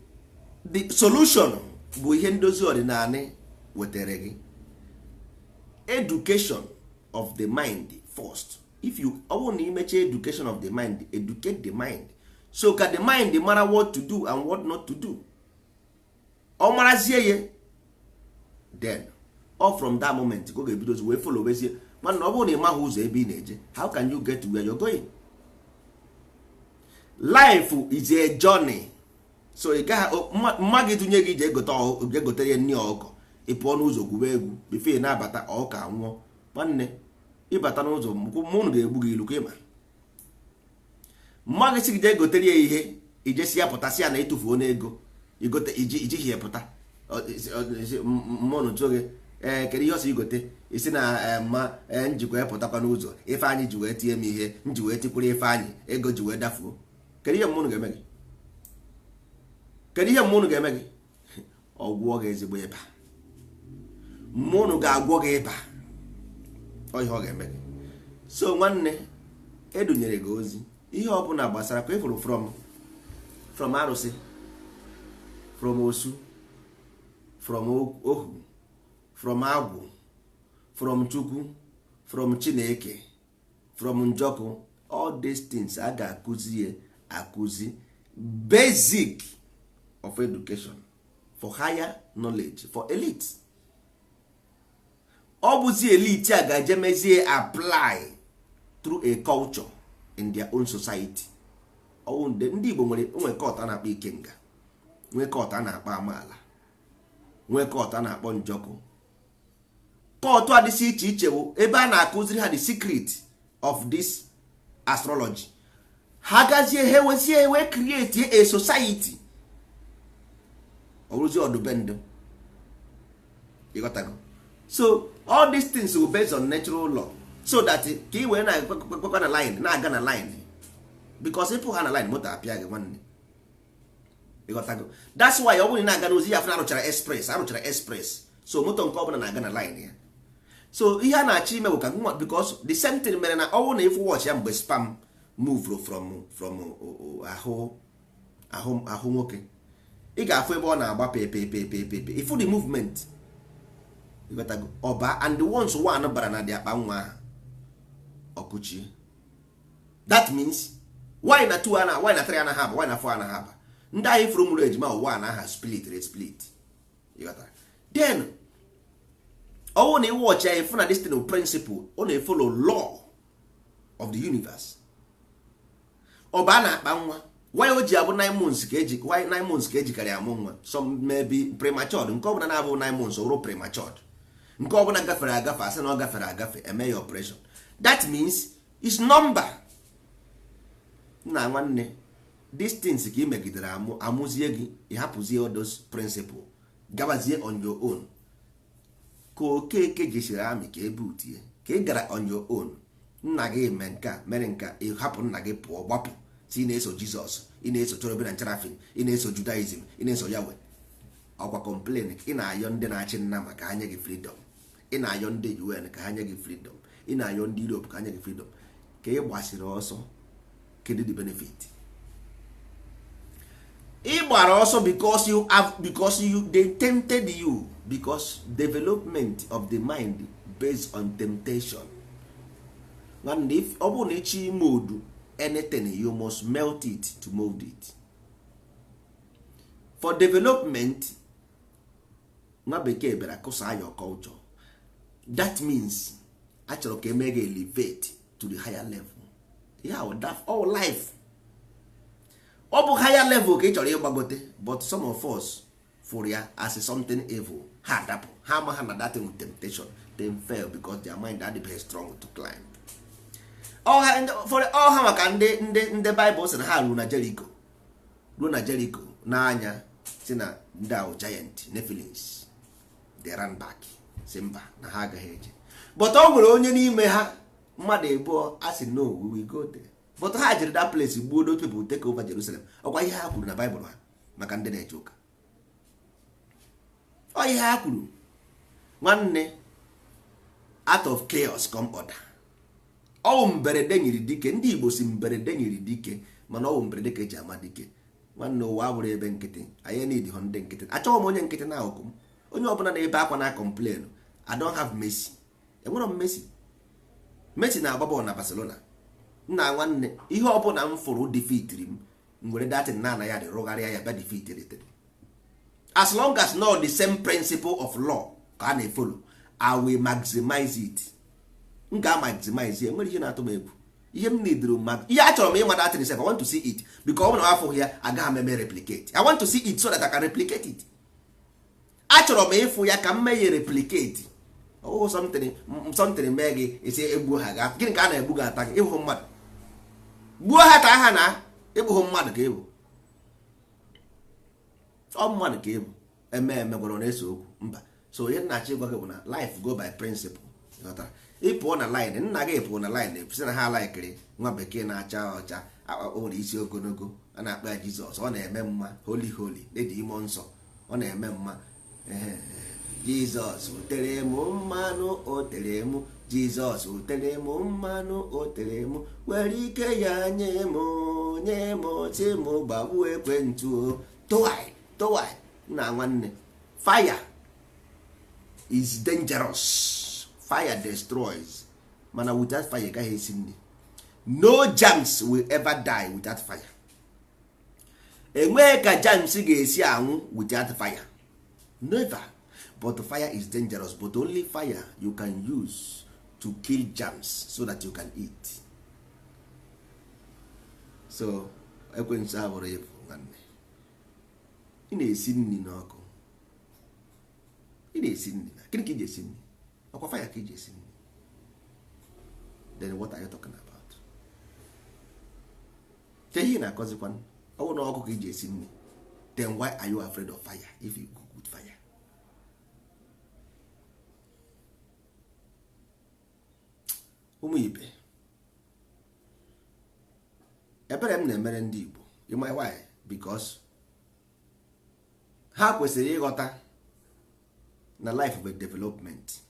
the solution bụ ihe ndozi ọdịnala wetara gị, education of the mind first. If you, ọ bụrụ na imecha education of the mind, educate the mind, so ka the mind mara what to do and what not to do, ọ marazie ya, then all from that moment ka ọ ga-ebidozi wee follow wezie. Mana ọ bụrụ na ị maghị ụzọ ebe ị na-eje, how can you get to where you're going? Life is a journey. So ị gaghị mma gị tụnye gị jee gotere nri ọkụkọ, ị pụọ n'ụzọ gwube egwu before ị na-abata, ọka nwụọ. Nwanne, ịbata n'ụzọ, mụnụ ga-egbu gị ilu ka ịma mma gị si gị jee gotere ya ihe, ijesi ya pụtasị ya na ịtụfuo n'ego igote ijighi ya pụta. Mmụnụ tụọ gị, ee, kedu ihe ọsọ igote? Isi na mma njikwa ya pụtakwa n'ụzọ, Ifeanyị ji wee tie m ihe, nji wee tikwuru Ifeanyị ego ji wee dafuo. Kedu ihe mmụnụ ga-eme gị? Kedu ihe mmụnụ ga-eme gị? Ọgwụọ gị ezigbo ịba. Mmụnụ ga-agwọ gị ịba. Ọ ihe ọ ga-eme gị. So nwanne, edunyere gị ozi, ihe ọbụla gbasara ka ịfụrụ from arụsị, from osu, from ohu, from agwụ, from chukwu, from Chineke, from njọkụ, all these things a ga-akụzi ya akụzi, basic of education for higher knowledge, for elite. Ọ bụzi elite a ga-eje mezie apply through a culture in their own society. Ọwụ ndị Igbo nwere nwee cult a na-akpọ ikenga, nwee cult a na-akpọ amaala, nwee cult a na-akpọ njọkụ. Cult a dịsị iche iche bụ ebe a na-akụziri ha the secret of this astrology. Ha gazie, ha wezie wee create a society. Ọ bụrụzie ọdụbendụ, ịghọtago? So all these things will based on natural law, so that ka ị wee na-ekwekwa na line, na-aga na line, because ịpụ ha na line, moto apịa gị, nwanne. Ịghọtago? That's why ọ bụrụ na ị na-aga n'ozi ya, afọ arụchara express, arụchara express, so moto nke ọbụla na-aga na line ya. So ihe a na-achọ ime bụ ka nwa, because the same thing mere na ọnwụ na ịfụ watch ya, mgbe sperm move from ahụ ahụ ahụ nwoke, ị ga-afụ ebe ọ na-agba pepepepepepe. Ifu the movement, ịghọtago? Ọba and the ones one bara na dị akpa nwa ahụ ọkụchie. That means why na 2 ana, why na 3 anaghị aba, why na 4 anaghị aba? Ndị anyị fụrụ mụrụ ejima ụwa na aha split split. Ịghọtara? Then ọwụ na iwọchi ya, ịfụ na this thing principle, ọ na-efolo law of the universe. Ọ bụ a na-akpa nwa, why o ji abụ 9 months ka eji, why 9 months ka ejikarị amụ nwa? Some may be prematured. Nke ọbụla na-abụ 9 months, ọ bụrụ prematured. Nke ọbụla gafere agafe, asị na ọ gafere agafe, eme ya operation. That means is number. Nna nwanne, distance ka ị megidere amụ, amụzie gị, ịhapụzie those principle, gabazie on your own. Ka Okeke jesiri amị ka ebe utie ka ị gara on your own. Nna gị mee nka mere nka, ịhapụ nna gị pụọ, gbapụ, si ị na-eso Jizọs, ị na-eso Cherubim and Seraphim, ị na-eso Judaism, ị na-eso Yahweh. Ọkwa complain ị na-ayọ ndị na-achị nna maka ha nye gị freedom, ị na-ayọ ndị UN ka ha nye gị freedom, ị na-ayọ ndị Europe ka ha nye gị freedom, ka ị gbasiri ọsọ, kedu the benefit? Ị gbara ọsọ because you have, because you, they tempted you, because development of the mind based on temptation. Nwanne, if ọ bụrụ na ịchọ mold anything, you must melt it to mold it. For development, nwa bekee bịara kụsa your culture. That means achọrọ ka eme gị elevate to the higher level. Yeah, that all life, ọ bụ higher level ka ị chọrọ ịgbagote. But some of us fụrụ ya as something evil, ha adapụ, ha ama ha na that thing with temptation, them fail because their mind adịbeghị strong to climb. Ọha maka ndị Bible sị na ha ruo na Jericho, ruo na Jericho n'anya, si na ndị ahụ giant Nephilims, they ran back, si mba, na ha agaghị eje. But ọ nwere onye n'ime ha, mmadụ abụọ, a sị, "No, we will go there." But ha jiri that place gbuo those people, take over Jerusalem. Ọkwa ihe ha kwuru na Bible ha, maka ndị na-eje ụka, ọ ihe ha kwuru. Nwanne, out of chaos come order. Ọwụ mberede nyiri dike. Ndị Igbo si mberede nyiri dike, mana ọwụ mberede ka eji ama dike. Nwanne, ụwa abụrụ ebe nkịtị. Anyị need họ ndị nkịtị. Achọghị m onye nkịtị na akụkụ m. Onye ọbụla na-ebe akwa na complain, I don't have Messi. Enwere m Messi? Messi na-agba bọọlụ na Barcelona. Nna nwanne, ihe ọbụla m fụrụ defeatiri m, m were datin na ya dị rụgharịa ya bịa defeat. As long as not the same principle of law ka a na-efolo, I will maximize it. M ga-maximize ya. Nwere ihe na-atụ m egwu? Ihe m nidoro ma ihe achọrọ m ịma datin sef, I want to see it, because ọ bụrụ na m afụghị ya, agaghị m eme replicate. I want to see it so that I can replicate it. Achọrọ m ịfụ ya ka m mee ya replicate. Ọwụhụ something something mee gị, esi egbuo ha ga. Gịnị ka a na-egbu gị ata gị? Ịhụ mmadụ gbuo ha ka ha na ịbụghị mmadụ ka ịbụ. Ọ mmadụ ka ịbụ eme eme gwara na-ese okwu mba. So ihe nna achọ ịgwa gị bụ na life go by principle. Ghọtara? Ị pụọ na line, nna gị pụọ na line, sị na ha laikiri nwa bekee na-acha ọcha, o nwere isi ogologo, a na-akpọ ya Jizọs, ọ na-eme mma, holy holy lady ime nsọ, ọ na-eme mma. Jizọs o tere m mmanụ, o tere m, Jizọs o tere m mmanụ, o tere m, were ike ya nye m, nye m, si m gbagbuo ekwentị o, towai towai. Nna nwanne, fire is dangerous. Fire destroys, mana without fire gaghị esi nri. No germs will ever die without fire. Enweghị ka germs ga-esi anwụ without fire, never. But fire is dangerous, but only fire you can use to kill germs so that you can eat. So ekwensu abụrụ ịbụ nwanne. Ị na-esi nri n'ọkụ, ị na-esi nri na gịnị ka ị ji esi nri? Ọkwa fire ka ị ji esi nri. Then what are you talking about? Ke ihe ị na-akọzikwa? Ọ bụ na ọkụ ka ị ji esi nri, then why are you afraid of fire if you cook with fire? Ụmụ ibe, ebere m na-emere ndị Igbo. You my why? Because ha kwesịrị ịghọta na life of a development,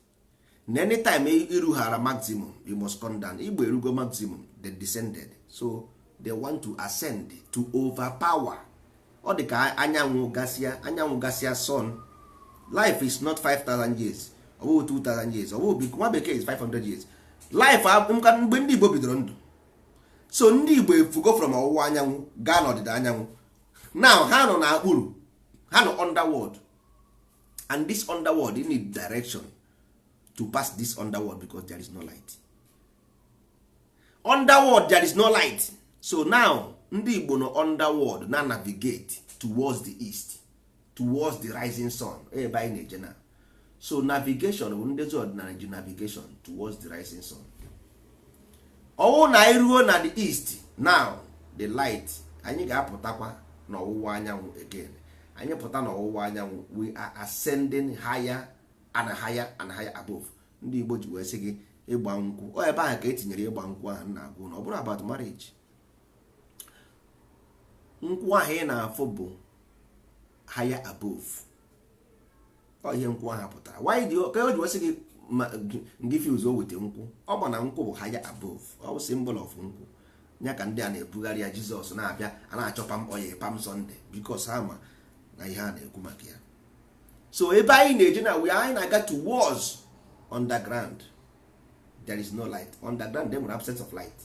na anytime irughara maximum, you must come down. Igbo erugo maximum, they descended, so they want to ascend to overpower. Ọ dị ka anyanwụ gasịa, anyanwụ gasịa sun. Life is not 5000 years, ọ bụghị 2000 years, ọ bụghị nwa bekee is 500 years life. Mgbe ndị Igbo bidoro ndụ So ndị Igbo efugo from ọwụwa anyanwụ gaa n'ọdịda anyanwụ. Now ha nọ n'akpụrụ, ha nọ underworld, and this underworld, you need direction to pass this underworld because there is no light. Underworld, there is no light. So now ndị Igbo nọ underworld na navigate towards the east, towards the rising sun, ebe anyị na-eje na. So navigation bụ ndezi ọdịnala ji navigation towards the rising sun. Ọwụ na anyị ruo na the east now, the light, anyị ga-apụtakwa n'ọwụwa anyanwụ again. Anyị pụta n'ọwụwa anyanwụ, we are ascending higher and higher and higher above. Ndị Igbo ji wee sị gị ịgba nkwụ, ọ ebe ahụ ka etinyere ịgba nkwụ ahụ na-agwụ na ọ bụrụ about marriage. Nkwụ ahụ ị na-afụ bụ higher above. Ọ ihe nkwụ ahụ pụtara. Why do ka o ji wee sị gị ngị fuse o weta nkwụ? Ọ gba na nkwụ bụ higher above. Ọ bụ symbol of nkwụ ya ka ndị a na-ebugharị ya. Jizọs na-abịa, a na-achọ palm oil, Palm Sunday, because ha ma na ihe a na-ekwu maka ya. So ebe anyị na-eje na we, anyị na-aga towards underground. There is no light underground. There nwere absence of light,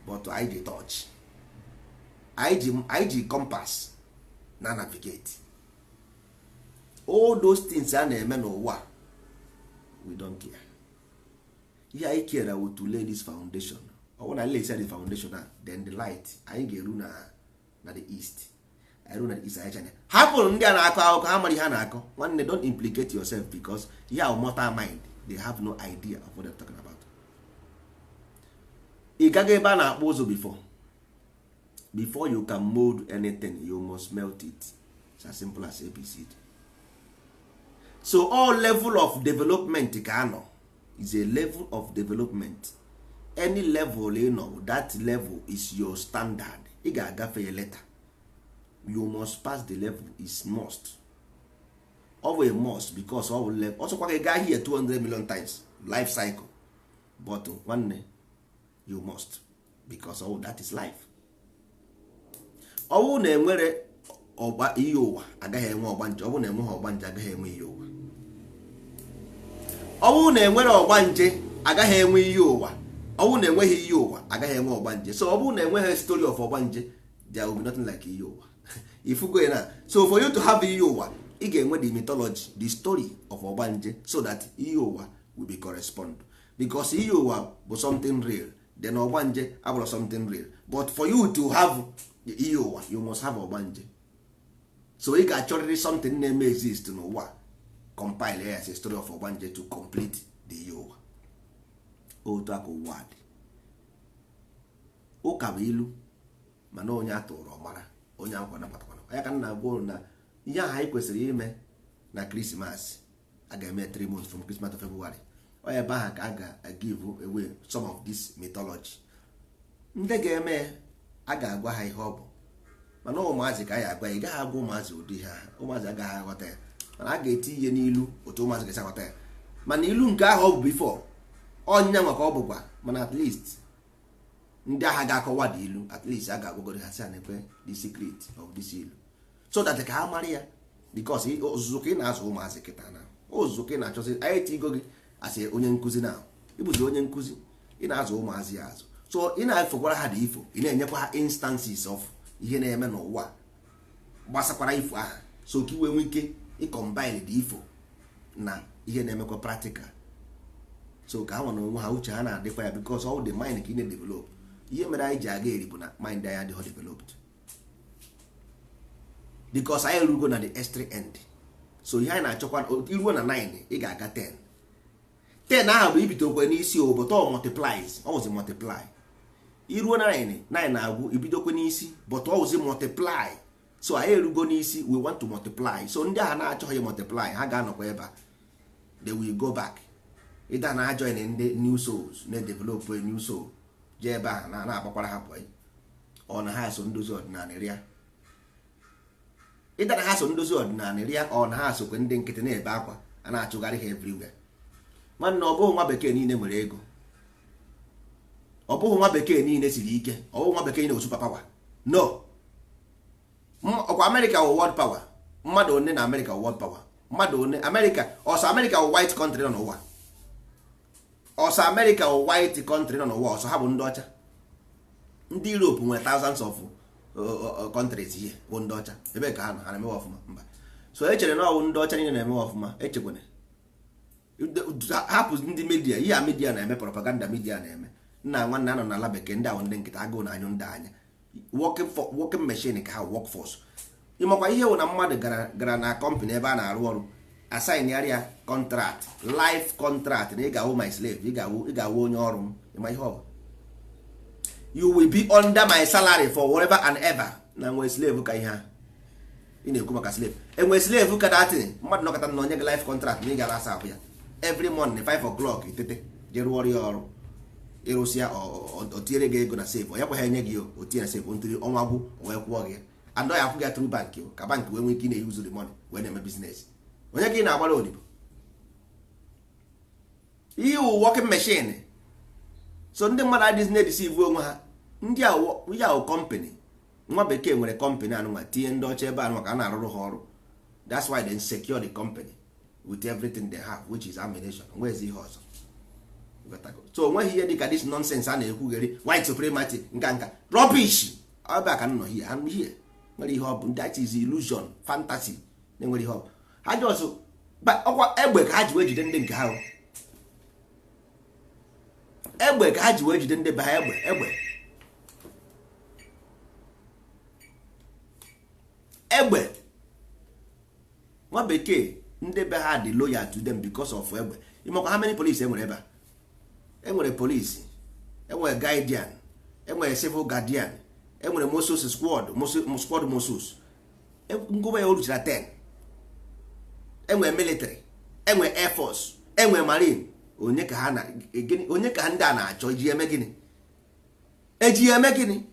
but anyị ji torch, anyị ji compass na navigate. All those things a na-eme n'ụwa, we don't care. Ihe anyị care wụ to lay this foundation. Ọ bụrụ na anyị lay the foundation a, then the light, anyị ga-eru na the east. Anyị ruo na the east, anyị chanya hapụrụ ndị a na-akọ akụkọ ha mara ihe a na-akọ. Nwanne, don't implicate yourself because ihe ahụ mortal mind, they have no idea of what they're talking about. Ị gaghị ebe a na-akpụ ụzụ before. Before you can mold anything, you must melt it. It's as simple as ABCD. So all level of development ka anọ is a level of development. Any level ị nọ, that level is your standard. Ị ga-agafe ya later. You must pass the level, is must. Ọ bụ a must because ọ bụ level. Ọsọkwa gị gaa here 200 million times life cycle, but nwanne, you must, because all that is life. Ọwụ na enwere ọgba ihe ụwa, agaghị enwe ọgbanje. Ọ bụ na enweghị ọgbanje, agaghị enwe ihe ụwa. Ọwụ na enwere ọgbanje, agaghị enwe ihe ụwa. Ọwụ na enweghị ihe ụwa, agaghị enwe ọgbanje. So ọ bụrụ na enweghị story of ọgbanje, there will be nothing like ihe ụwa. Ifugo na so for you to have ihe ụwa, ị ga-enwe the mythology, the story of ọgbanje, so that ihe ụwa will be correspond, because ihe ụwa bụ something real, then ọgbanje abụrụ something real. But for you to have ihe ụwa, you must have ọgbanje. So ị ga-achọrịrị something na-eme exist n'ụwa, compile ya as a story of ọgbanje to complete the ihe ụwa. Otu aka ụwa dị. Ụka bụ ilu, mana onye a tụrụ ọmara, onye akwa nabatakwana ya. Ka m na-agwa unu na ihe ahụ anyị kwesịrị ime na Krismas a ga-eme 3 months from Christmas to February, ọ ebe ahụ ka a ga-give away some of this mythology. Ndị ga-eme, a ga-agwa ha ihe ọ bụ, mana ụmụazị ka a ya agwa ya. Ị gaghị agwa ụmụazị ụdị ihe ahụ, ụmụazị agaghị aghọta ya, mana a ga-eti ihe n'ilu otu ụmụazị ga-esi aghọta ya. Mana ilu nke ahụ ọ bụ before ọnyịnya nwa ka ọ bụkwa, mana at least ndị agha ga-akọwa dị ilu, at least a ga-agwagoro ha sị na-ekwe the secret of this ilu, so that ka ha mara ya, because ọzụzụ ka ị na-azụ ụmụazị kịta na ọzụzụ ka ị na-achọzi. Anyị etigo gị asị onye nkụzi na ịbụzi onye nkụzi, ị na-azụ ụmụazị ya azụ. So ị na-efekwara ha dị ifo, ị na-enyekwa ha instances of ihe na-eme n'ụwa gbasakwara ifo aha, so ka iwe nwee ike ịcombine dị ifo na ihe na-emekwa practical, so ka ha nwa na onwe ha uche ha na-adịkwa ya, because all the mind ka ị na-develop. Ihe mere anyị ji aga eri bụ na mind anyị adịghị developed, because anyị erugo na the extreme end. So ihe anyị na-achọkwa, iruo na 9, ị ga-aga 10. 10 ahụ bụ ibidokwe n'isi obodo, ọ multiplies, ọ wụzi multiply. Iruo na 9, 9 na-agwụ, ibidokwe n'isi, but ọ wụzi multiply. So anyị erugo n'isi, we want to multiply. So ndị agha na-achọghị multiply, ha ga-anọkwa ebe a, they will go back ịda na join ndị new souls na-edevelop a new soul, jee ebe ahụ na na-agbakwara ha bọyị. Ọ na ha so ndozi ọdịnala rịa, ịda na ha so ndozi ọdịnala rịa. Ọ na ha sokwe ndị nkịtị na-ebe akwa, a na-achụgharị ha everywhere. Nwanne, ọ bụghị nwa bekee niile nwere ego, ọ bụghị nwa bekee niile siri ike, ọ bụghị nwa bekee niile super power, no. Ọkwa Amerịka wụ world power? Mmadụ one na Amerịka wụ world power? Mmadụ one Amerịka? Ọsọ Amerịka wụ white country nọ n'ụwa? Ọsọ Amerịka wụ white country nọ n'ụwa? Ọsọ ha bụ ndị ọcha? Ndị Europe nwere thousands of countries here bụ ndị ọcha. Ebe ka ha nọ, ha na-emewe ọfụma? Mba. So echere na ọwụ ndị ọcha niile na-emewe ọfụma. Echekwana, hapụ ndị media. Ihe a media na-eme, propaganda media na-eme. Nna nwanne, anọ n'ala bekee, ndị ahụ ndị nkịta agụụ na anyụ ndị anya, working for working machine ka ha work force. Ịmakwa ihe wụ na mmadụ gara na company ebe a na-arụ ọrụ, assign ya contract, life contract, na ị ga-awụ my slave, ị ga-awụ onye ọrụ m. Ịma ihe ọ bụ? You will be under my salary for whatever and ever. Na nwee slave ka ihe a ị na-ekwu maka slave, enwe slave ka datin. Mmadụ nọkọta na onye gị life contract na ị gara asa ahụ ya every morning 5 o'clock, itete jee rụọ ọrụ ya ọrụ, ịrụsịa, o tinyere gị ego na safe. Ọ ya kwa ha enye gị, o tinye na safe ntiri ọnwa gwụ, o wee kwụọ gị. And ọ ya akwụ gị through bank, ka bank wee nwee ike ị na-use the money wee na-eme business. Onye ka ị na-agbara odibo? Ihe wụ working machine. So ndị mmadụ adịghị na-edeceive onwe ha. Ndị ya ahụ company nwa bekee nwere company anụnwa, tinye ndị ọcha ebe anụnwa ka a na-arụrụ ha ọrụ. That's why they secure the company with everything they have, which is ammunition. Nwezi ihe ọzọ. So onweghị ihe dịka this nonsense a na-ekwugheri, white supremacy, nka nka rubbish. Ebe a ka m nọ here, I'm here. Nwere ihe ọ bụ? That is illusion, fantasy. Na-enwere ihe ọ bụ? Ha just ọkwa egbe ka ha ji wee jide ndị nke ha o. Egbe ka ha ji wee jide ndị be ha, egbe, egbe, egbe. Nwa bekee, ndị be ha dị loyal to them because of egbe. Ịmakwa how many police enwere ebe a? Enwere police, enwere guardian, enwere civil guardian, enwere Moses squad, squad Moses ngụba ya o ruchara 10. Enwere military, enwere air force, enwere marine. Onye ka ha na gịnị? Onye ka ndị a na-achọ eji eme gịnị? Eji eme gịnị?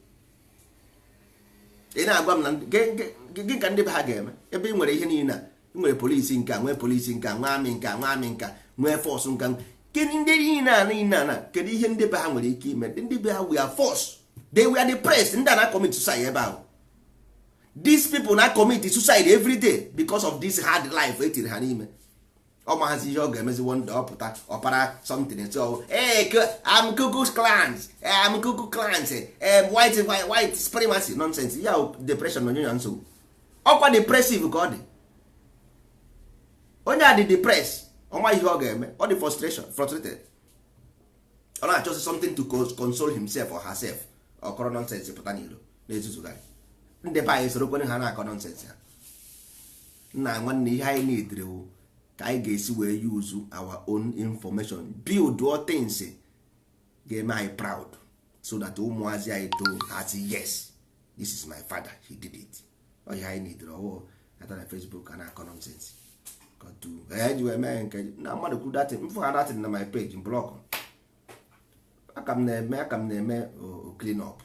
Ị na-agwa m na gị ka ndị be ha ga-eme ebe ị nwere ihe niile a? Ị nwere polisi nka, nwee polisi nka, nwee amị nka, nwee amị nka, nwee force nka. Kedu ndị niile a niile a na kedu ihe ndị be ha nwere ike ime? Ndị be ha, we are force, they were depressed. Ndị a na commit suicide ebe ahụ. These people na commit suicide every day because of this hard life etiri ha n'ime. Ọ mahazi ihe ọ ga-emezi. One day ọ pụta, ọpara something, so hey, I'm Ku Klux Klans, I'm Ku Klux Klans, white, white, white supremacy nonsense. Ya depression na onye ya nsogbu. Ọkwa depressive ka ọ dị. Onye a dị depressed, ọma ihe ọ ga-eme. Ọ dị frustration, frustrated. Ọ na-achọzi something to console himself or herself. Ọ kọrọ nonsense pụta n'iro na-ezuzugharị. Ndị be anyị soro kwene ha na-akọ nonsense ha. Nna nwanne, ihe anyị need wụ ka anyị ga-esi wee use our own information, build all things ga-eme anyị proud, so that ụmụazị anyị too ha sị, "Yes, this is my father, he did it." Ọ ihe anyị need. Ọwụ ata na Facebook a na-akọ nonsense eji wee mee nke na mmadụ kwuru datin mfụ ha datin na my page block. Aka m na-eme clean up,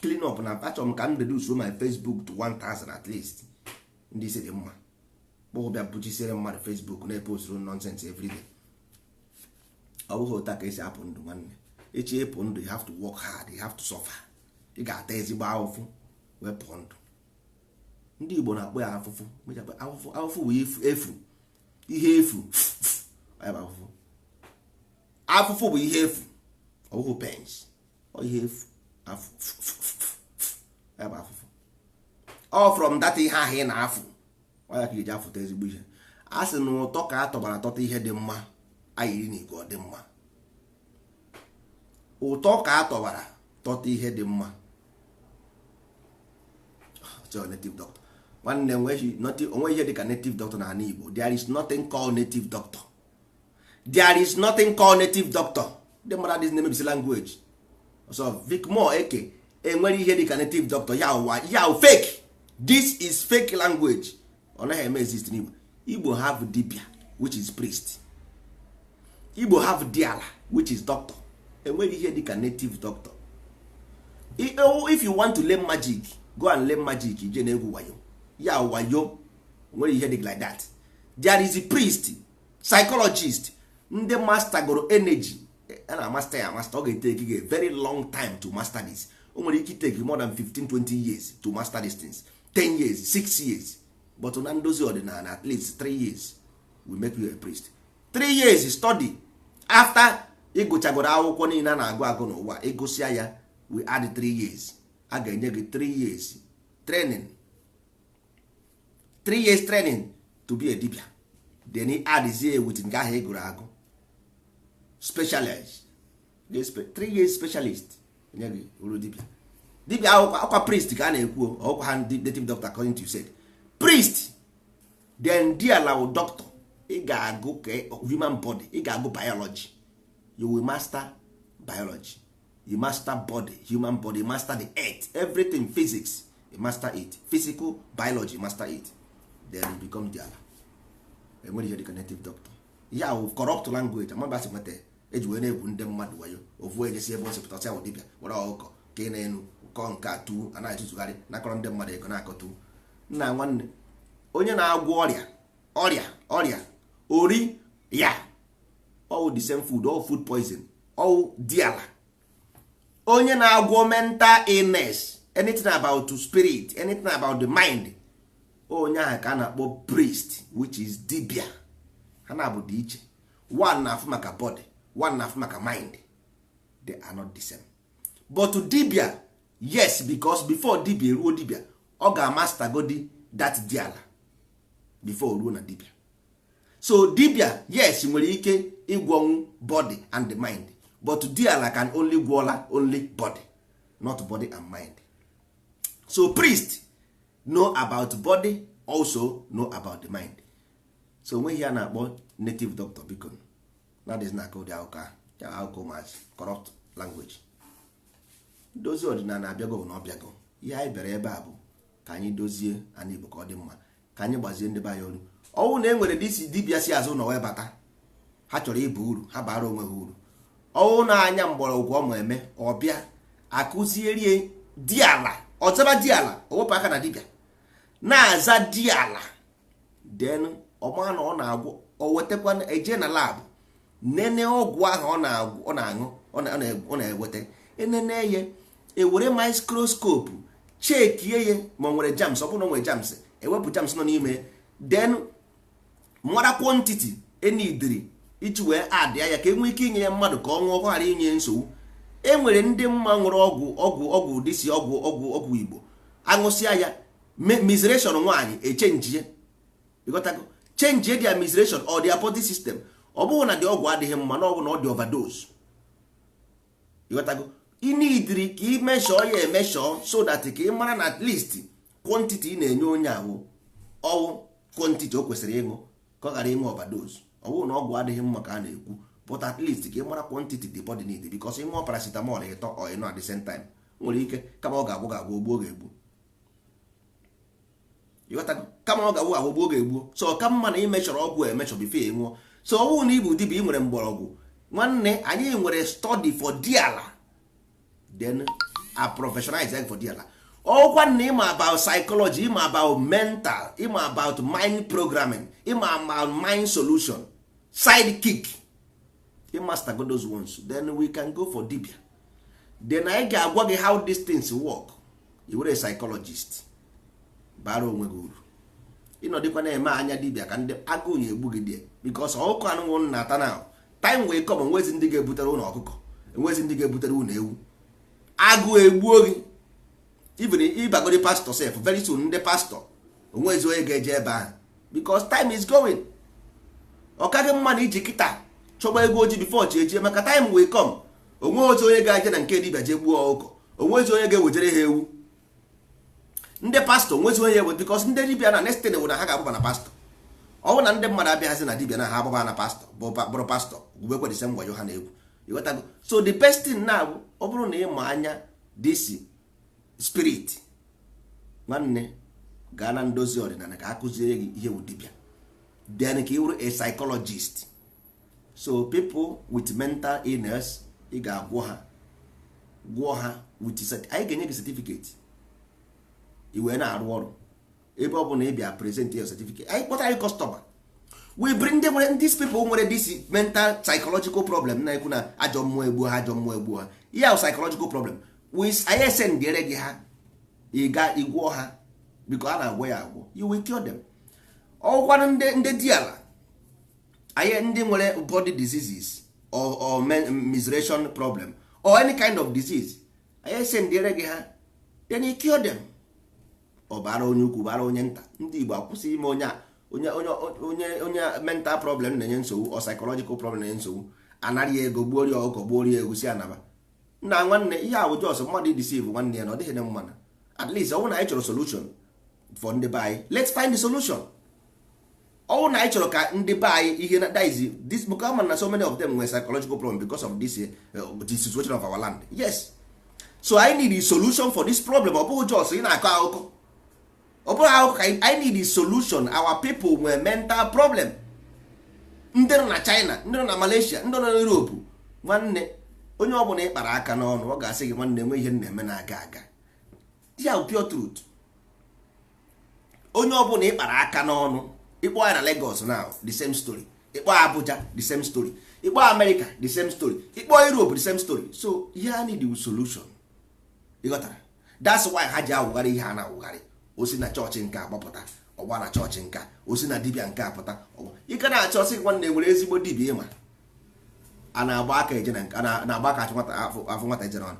clean up na achọrọ m ka m reduce my Facebook to 1000 at least. Ndị isi dị mma kpọọ bịa buchisiere mmadụ Facebook na-eposturu nonsense everyday. Ọ bụghị otu a ka esi apụ ndụ, nwanne. Echi ịpụ ndụ, you have to work hard, you have to suffer. Ị ga-ata ezigbo ahụfụ wee pụọ ndụ. Ndị Igbo na-akpọ ya afụfụ. Afụfụ, afụfụ bụ efu, ihe efu. Ya bụ afụfụ. Afụfụ bụ ihe efu. Ọ bụghị pains, ọ ihe efu. Ya bụ afụfụ. Ọ from that ihe ahụ ị na-afụ, ọ ya ka iji afụta ezigbo ihe. A sị na ụtọ ka a tọgbara atọta ihe dị mma ayiri na igwe ọ dị mma. Ụtọ ka a tọgbara tọta ihe dị mma. Native doctor, nwanne, onwe ihe dịka native doctor na ala Igbo. There is nothing called native doctor. There is nothing called native doctor. Ndị mmadụ adịghị na-emebisi language. So Vicmore Eke, enwere ihe dịka native doctor? Ya ụwa ya fake. This is fake language. Ọ naghị eme exist n'Igbo. Igbo have dibia, which is priest. Igbo have diala, which is doctor. Enwere ihe dịka native doctor? If you want to learn magic, go and learn magic. Ije na-egwu wayo, ya wayo. Nwere ihe dị like that? There is a priest, psychologist, ndị master goro energy. A na master ya master, ọ ga-etake gị a very long time to master this. O nwere ike take more than 15 20 years to master these things, 10 years, 6 years. But na ndozi ọdịnala, at least 3 years will make you a priest. 3 years study, after ịgụchagoro akwụkwọ niile a na-agụ agụ n'ụwa, ịgụsịa ya. We add 3 years, a ga-enye gị 3 years training, 3 years training to be a dibia. Then ị add with nke ahụ ị gụrụ agụ, specialize 3 years specialist, enye gị uru dibia. Dibia akwụkwọ akwa priest ka a na-ekwu, ọkwa ha native doctor, according to you said priest. Then diala wụ doctor. Ị ga-agụ ka human body, ị ga-agụ biology. You will master biology, you master body, human body, you master the earth, everything, physics, you master it, physical biology, you master it, then you become diala. Enwere ihe dịka native doctor. Ihe ahụ corrupt language amabasị nweta eji wee na-egwu ndị mmadụ wayo. Ofu ejesi ebe o si pụtasị ahụ dibịa were ọkụkọ ka ị na-enu kọọ nke a tu a na-etụtụgharị nakọrọ ndị mmadụ ego na-akọtu. Nna nwanne, onye na-agwọ ọrịa ọrịa ori ya, all the same food, all food poison, all diala. Onye na-agwọ mental illness, anything about spirit, anything about the mind, onye ahụ ka a na-akpọ priest, which is dibia. Ha na-abụ dị iche. One na-afụ maka body, one na-afụ maka mind. They are not the same. But dibia, yes, because before dibia eruo dibia, ọ ga-amaster godi that diala before ruo na dibia. So dibia, yes, nwere ike ịgwọnwu body and the mind, but diala can only gwọla only body, not body and mind. So priest know about body, also know about the mind. So onweghị ya na-akpọ native doctor. Biko, na-adịghị na-akọ ụdị akụkọ ahụ ya, akụkọ ụmụazị, corrupt language. Ndozi ọdịnala abịago bụ na ọ bịago. Ihe anyị bịara ebe a bụ ka anyị dozie ana Igbo ka ọ dị mma, ka anyị gbazie ndị be anyị olu. Ọnwụ na e nwere disi dibịa si azụ ụlọ wee bata, ha chọrọ ịba uru, ha bara onwe ha uru. Ọnwụ na anya mgbọrọgwụ ọma eme ọbịa akụzierie diala, ọzaba diala, owepụ aka na dibịa na-aza diala. Then ọma na ọ na-agwọ, o wetakwa eje na lab nene ọgwụ ahụ ọ na-agwụ, ọ na-aṅụ, ọ na-eweta enene ya, ewere microscope chekie ya ma ọ nwere germs. Ọ bụrụ na o nwere germs, ewepụ germs nọ n'ime. Then mara quantity enidiri iji wee add ya ka e nwee ike inye ya mmadụ ka ọ ṅụọ, ka ọ ghara inye nsogbu. E nwere ndị mma nwere ọgwụ ọgwụ dịsi ọgwụ ọgwụ Igbo, aṅụsịa ya, menstruation nwaanyị echenjie. Ịghọtago? Change their menstruation or their body system. Ọ bụghị na dị ọgwụ adịghị mma, na ọ bụ na ọ dị overdose. Ịghọtago? Ị nidiri ka ị meshọọ ya emeshọọ so that ka ị mara na at least quantity ị na-enye onye ahụ, ọwụ quantity o kwesịrị ịṅụ ka ọ ghara ịṅụ overdose. Ọ bụrụ na ọgwụ adịghị mma ka a na-ekwu, but at least ka ị mara quantity the body need, because ịṅụọ paracetamol ịtọ or ịnọ at the same time, nwere ike kama ọ ga-agwụ ga-agwụ ogbuo ga-egbu. Ịghọtago? Kama ọ ga-agwụ agwụ gbuo ga-egbuo. So ọ ka mma na ị mechọrọ ọgwụ emechọ before ị ṅụọ. So ọ bụrụ na ị bụ dibịa, ị nwere mgbọrọgwụ, nwanne, anyị nwere study for diala, then a professionalize for diala. Ọkwa na ịma about psychology, ịma about mental, ịma about mind programming, ịma about mind solution, sidekick, ị master go those ones, then we can go for dibia. Then anyị ga-agwa gị how these things work. I were psychologist bara onwe gị uru. Ịnọdịkwa na-eme anya dibia ka ndị agụụ ya egbu gị die, because ọkụkọ anụnwụ na-ata na time wee come, enwezi ndị ga-ebutere ụlọ ọkụkọ, enwezi ndị ga-ebutere ụlọ ewu, agụụ egbuo gị. Even ịbagodi pastor sef, very soon ndị pastor onwezi onye ga-eje ebe ahụ, because time is going. Ọ kaghị mma na iji kịta chọgba ego ojii before chi ejie, maka time will come, onwe otu onye ga-eje na nke dibia jee gbuo ọkụkọ, onwezi onye ga-ewejere ha ewu. Ndị pastor onwezi onye ewe, because ndị dibia na next thing wụ na ha ga-agbaba na pastor. Ọ bụrụ na ndị mmadụ abịaghịzi na dibia na ha agbaba na pastor, bụrụ pastor gwubekwe the same wayo ha na-egwu. Ịghọtago? So the best thing na bụ ọ bụrụ na ịma anya this spirit, nwanne, gaa na ndozi ọdịnala ka a kụziere gị ihe wụ dibia, then ka ị wụrụ a psychologist. So people with mental illness, ị ga-agwọ ha, gwọọ ha with anyị ga-enye gị certificate, i wee na-arụ ọrụ. Ebe ọ bụ na ị bịa present your certificate, anyị kpọtara anyị customer. We bring them nwere these people nwere this mental psychological problem, na-ekwu na ajọ mmụọ egbuo ha, ajọ mmụọ egbuo ha. Ihe ahụ psychological problem, we anyị esendịere gị ha, ị ga ịgwọ ha, biko, a na-agwọ ya agwọ. You will cure them. Ọgwụkwanụ ndị diala anyị, ndị nwere body diseases or menstruation problem or any kind of disease. Anyị esendịere gị ha, then you cure them. Ọ bara onye ukwu, bara onye nta. Ndị Igbo akwụsị ime onye onye onye onye onye mental problem na-enye nsogbu, ọ psychological problem na-enye nsogbu, anara ya ego, gbuo ya ọkụkọ, gbuo ya egusi, anaba. Nna nwanne, ihe a bụ just mmadụ ideceive nwanne ya na ọ dịghị na mma. Na at least ọ bụrụ na anyị chọrọ solution for ndị be anyị, let's find the solution. Ọ bụrụ na anyị chọrọ ka ndị be anyị ihe na that is this, because ama na so many of them nwere psychological problem because of this the situation of our land. Yes, so I need a solution for this problem. Ọ bụghị just ị na-akọ akụkọ, ọ bụghị akụkọ ka I need a solution. Our people nwere mental problem. Ndị nọ na China, ndị nọ na Malaysia, ndị nọ na Europe, nwanne, onye ọbụla ị kpara aka n'ọnụ, ọ ga-asị gị, "Nwanne, enwe ihe m na-eme na-aga aga." Ya bụ pure truth. Onye ọbụla ị kpara aka n'ọnụ, ịkpọ ya na Lagos now, the same story. Ịkpọ Abuja, the same story. Ịkpọ America, the same story. Ịkpọ Europe, the same story. So ihe a need is solution. Ịghọtara? That's why ha ji awụgharị ihe a na-awụgharị. Osi na chọọchị nke a gbapụta, ọgba na chọọchị nke a, osi na dibịa nke a pụta. Ike na-achọ sị, nwanne, nwere ezigbo dibịa ịma a na-agba aka eje na nke a na-agba aka achụ nwata afụ nwata eje n'ọnụ.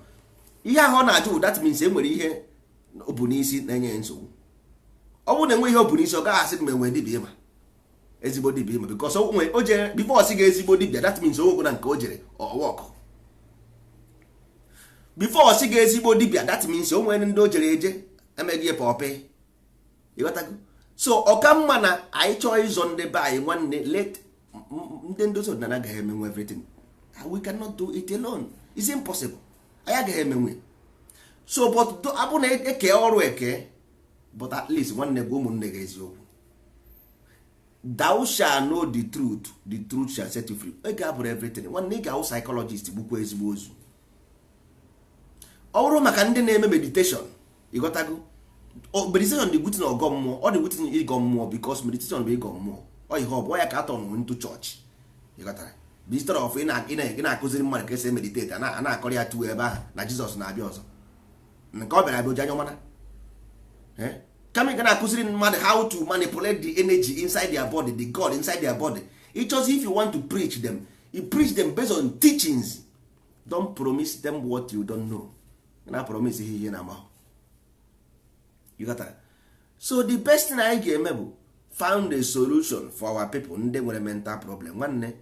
Ihe ahụ ọ na-ajụ, that means e nwere ihe o bu n'isi na-enye ya nsogbu. Ọ bụrụ na enwe ihe o bu n'isi, ọ gaghị asị m enwe dibịa ịma, ezigbo dibịa ịma, because o nwere o jere before ọ sị gị ezigbo dibịa. That means o na nke o jere ọwọkụ before ọ sị gị ezigbo dibịa. That means o nwere ndị o jere eje emeghị pọpị. Ịghọtago? So ọka mma na anyị chọọ ịzọ ndị be anyị, nwanne, let ndị ndozi ọdịnala agaghị emenwe everything. We cannot do it alone. It's impossible. Anyị agaghị emenwe. So but abụ na eke ọrụ eke, but at least, nwanne, gwa ụmụnne gị eziokwu. Thou shall know the truth, the truth shall set you free. Ị ga-abụrụ everything. Nwanne, ị ga-ahụ psychologist gbukwa ezigbo ozu. Ọ bụrụ maka ndị na-eme meditation, ịghọtago? Meditation dị within ọgọ mmụọ, ọ dị within ịgọ mmụọ, because meditation bụ ịgọ mmụọ. Ọ ihe ọ bụ ya ka atọ nụ into church. Ịghọtara? Instead of ị na-akụziri mmadụ ka esi meditate, a na-akọrọ ya tuo ebe ahụ na Jizọs na-abịa ọzọ, nke ọ bịara abịa oji anya ọmana. Kama ị ga na-akụziri mmadụ how to manipulate the energy inside their body, the God inside their body. Ịchọzi, if you want to preach them, you preach them based on teachings. Don't promise them what you don't know. Na promise ihe ihe na amahụ. You got that? So the best thing anyị ga-eme bụ found a solution for our people, ndị nwere mental problem. Nwanne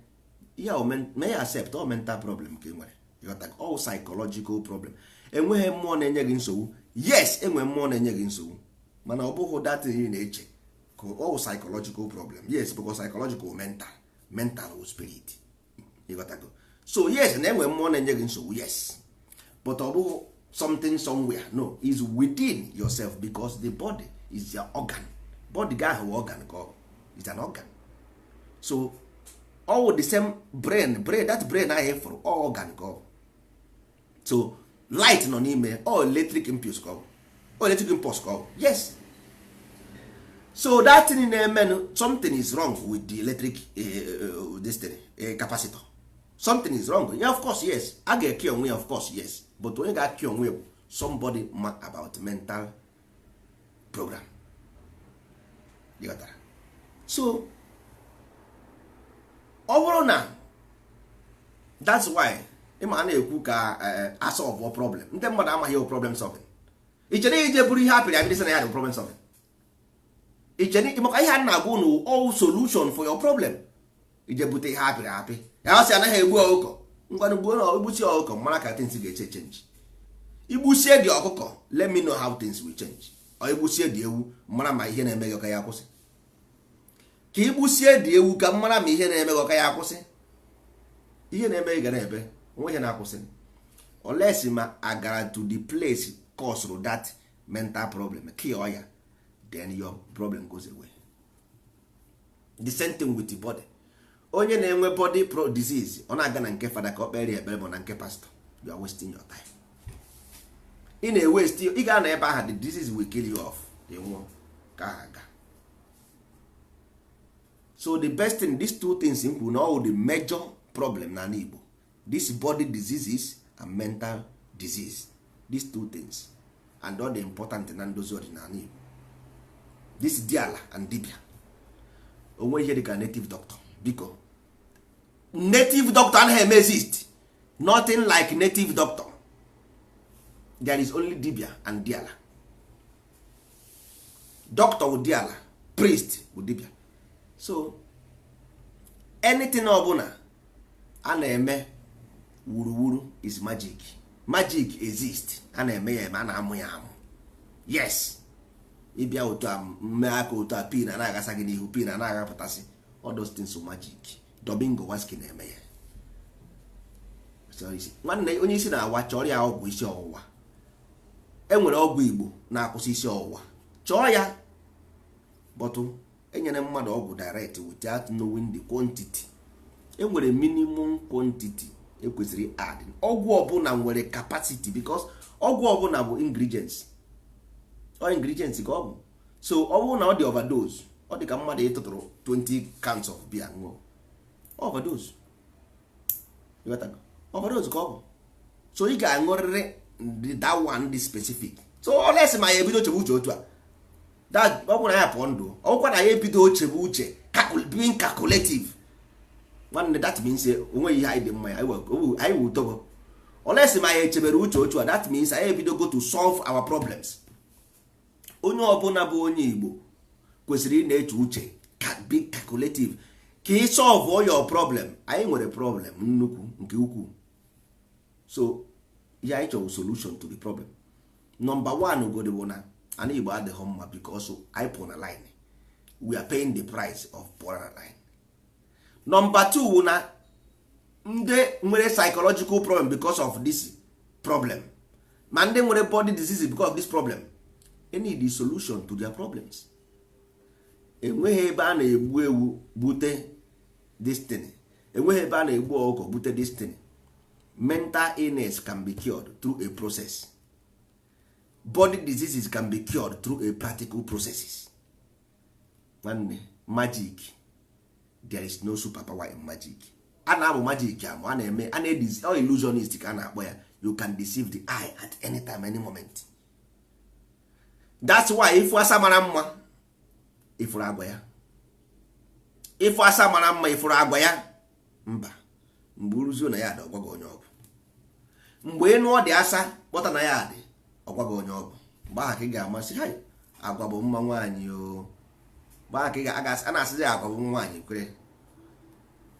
ya, may accept all mental problem ka ị nwere. You got that? All psychological problem. Enweghị mmụọ na-enye gị nsogbu? Yes, enwe mmụọ na-enye gị nsogbu, mana ọ bụghị that thing ị na-eche ka all psychological problem. Yes, because psychological, mental, mental wụ spirit. You got that? So yes, na enwe mmụọ na-enye gị nsogbu, yes, but ọ bụghị something somewhere. No, is within yourself, because the body is your organ. Body ga ahụ organ ka ọ is an organ. So all the same brain, brain, that brain ahụ ịfụrụ, organ ka ọ. So light nọ n'ime all electric impulse ka ọ, all electric impulse ka ọ. Yes, so that thing na-emenụ, something is wrong with the electric this thing, capacitor. Something is wrong. Yeah, of course, yes, a ga-eke onwe ya. Of course, yes, but onye ga-ake onwe bụ somebody ma about mental program. Ịghọtara? So ọ bụrụ na that's why ịma a na-ekwu ka asolve problem, ndị mmadụ amaghị problem solving. Ichere ije bụrụ ihe apịrị apịrị sị na ya bụ problem solving? Ichere maka ihe a na-agwa unu, all solution for your problem, ije bute ihe apịrị apị ya sị anaghị egbu ọkụkọ. Ngwanụ, gbuo na igbusie ọkụkọ, mara ka things ga-eche change. Igbusie dị ọkụkọ, let me know how things will change. Ọ igbusie dị ewu, mara ma ihe na-eme gị ọka ya akwụsị. Ka igbusie dị ewu, ka mara ma ihe na-eme gị ọka ya akwụsị. Ihe na-eme gị ga na-ebe onwe ihe na-akwụsị, unless ma agara to the place cause that mental problem, kill ya, then your problem goes away. The same thing with the body. Onye na-enwe body pro disease, ọ na-aga na nke fada ka ọ kpere ya ekpere, bụ na nke pastor. You are wasting your time. Ị na-ewaste. Ị ga na ebe ahụ, the disease will kill you off. Ị nwụọ ka aha ga. So the best thing, these two things m kwuru na all the major problem na Igbo, this body diseases and mental disease, these two things, and all the important na ndozi ọdịnala Igbo, this diala and dibia. Onwe ihe dịka native doctor, biko, native doctor anaghị eme exist. Nothing like native doctor. There is only dibia and diala. Doctor wụ diala, priest wụ dibia. So anything ọbụla a na-eme wuruwuru is magic. Magic exist, a na-eme ya eme, a na-amụ ya amụ. Yes, ịbịa otu a mme aka otu a, pin a na-aghasa gị n'ihu, pin a na-aghapụtasị, all those things magic. Domingo Waski na-eme ya. Nwanne, onye isi na-awa, chọrọ ya ọgwụ isi ọwụwa. E nwere ọgwụ Igbo na-akwụsị isi ọwụwa, chọọ ya. But enyere mmadụ ọgwụ direct without knowing the quantity. Enwere minimum quantity ekwesịrị add. Ọgwụ ọbụla nwere capacity, because ọgwụ ọbụla bụ ingredients, ọ ingredients ka ọ bụ. So ọ bụrụ na ọ dị overdose, ọ dị ka mmadụ ịtụtụrụ 20 cans of beer ṅụọ. Overdose, overdose ka ọ bụ. So ị ga-aṅụrịrị that one dị specific. So unless ma ya ebido chebe uche otu a, ọ bụrụ na ya pụọ ndụ, ọ bụkwa na ya ebido chebe uche, being calculative, nwanne, that means onweghị ihe anyị dị mma ya anyị wụ utogo. Unless ma ya echebere uche otu a, that means anyị ebidogo to solve our problems. Onye ọbụla bụ onye Igbo kwesịrị ị na-eche uche, be calculative, ka ị solve your problem. Anyị nwere problem nnukwu nke ukwuu. So ihe anyị chọrọ, solution to the problem number one ugodi, bụ na ana Igbo adịghị mma because anyị pụ na line. We are paying the price of pụọ na line. Number two wụ na ndị nwere psychological problem because of this problem, ma ndị nwere body disease because of this problem, they need the solution to their problems. Enweghị ebe a na-egbu ewu bute destiny, enweghị ebe a na-egbu ọkụkọ bute destiny. Mental illness can be cured through a process. Body diseases can be cured through a practical processes. Nwanne, magic, there is no superpower in magic. A na-amụ magic amụ, a na-eme, a na-edizi ọ illusionist ka a na-akpọ ya. You can deceive the eye at any time, any moment. That's why ifu asa mara mma, ifuru agwa ya. Ifu asa mara mma, ifuru agwa ya. Mba, mgbe uruzuo na ya dị, ọgwa gị onye ọ bụ. Mgbe ị nụọ dị asa kpọta na ya dị, ọgwa gị onye ọ bụ. Mgbe ahụ ka ị ga-amasị ha, agwa bụ mma nwaanyị o. Mgbe ahụ ka ị ga a na-asịzi agwa bụ nwaanyị kwere.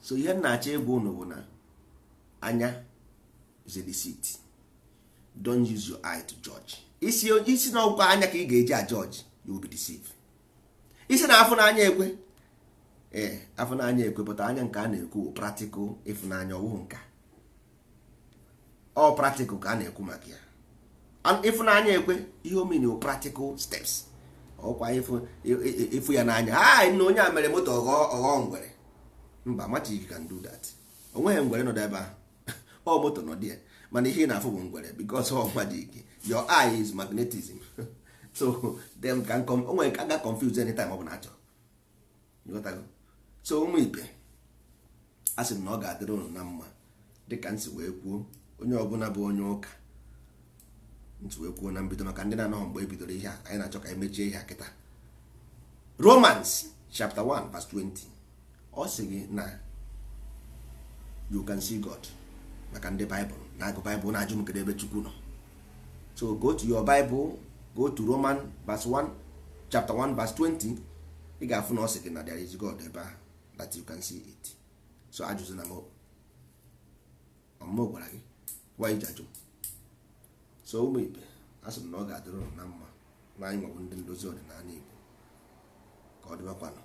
So ihe m na-achọ ịgwa unu bụ na anya is a deceit. Don't use your eye to judge. Isi isi na ọgwụkwa anya ka ị ga-eji a judge, you will be deceived. Isi na afụ n'anya ekwe, ee, afụ n'anya ekwe, pụta anya nke a na-ekwu practical ịfụnanya, ọwụhụ nka ọ practical ka a na-ekwu maka ya. Ịfụnanya ekwe, ihe o mean, practical steps. Ọkwa ịfụ ya n'anya ha na onye a mere moto ọghọ ọghọ ngwere. Mba, magic can do that. Onweghị ngwere nọdụ ebe ahụ, ọ moto nọ dị, mana ihe ị na-afụ bụ ngwere because ọ magic. Your eye is magnetism, so them can come, onwere ka ga confuse anytime ọ bụla achọrọ. Ịghọtago? So ụmụ ibe, a sị m na ọ ga-adịrị ụnụ na mma. Dịka m si wee kwuo, onye ọbụla bụ onye ụka, ntị wee kwuo na mbido, maka ndị na-anọghọ mgbe e bidoro ihe a, anyị na-achọ ka emechie ihe a kịta. Romans chapter 1 verse 20, ọ sị gị na you can see God. Maka ndị Baịbụl na-agụ Baịbụl na-ajụ m kedu ebe Chukwu nọ, so go to your Bible, go to Roman verse 1, chapter 1 verse 20. Ị ga-afụ na ọ sị gị na there is God ebe ahụ, that you can see it. So ajụzụ na m ọmụmụ gwara gị gwa iji ajụ. So ụmụ ibe, a sị m na ọ ga-adịrị ụnụ na mma, na anyị nwebụ ndị ndozi ọdịnala Igbo. Ka ọ dịbakwanụ.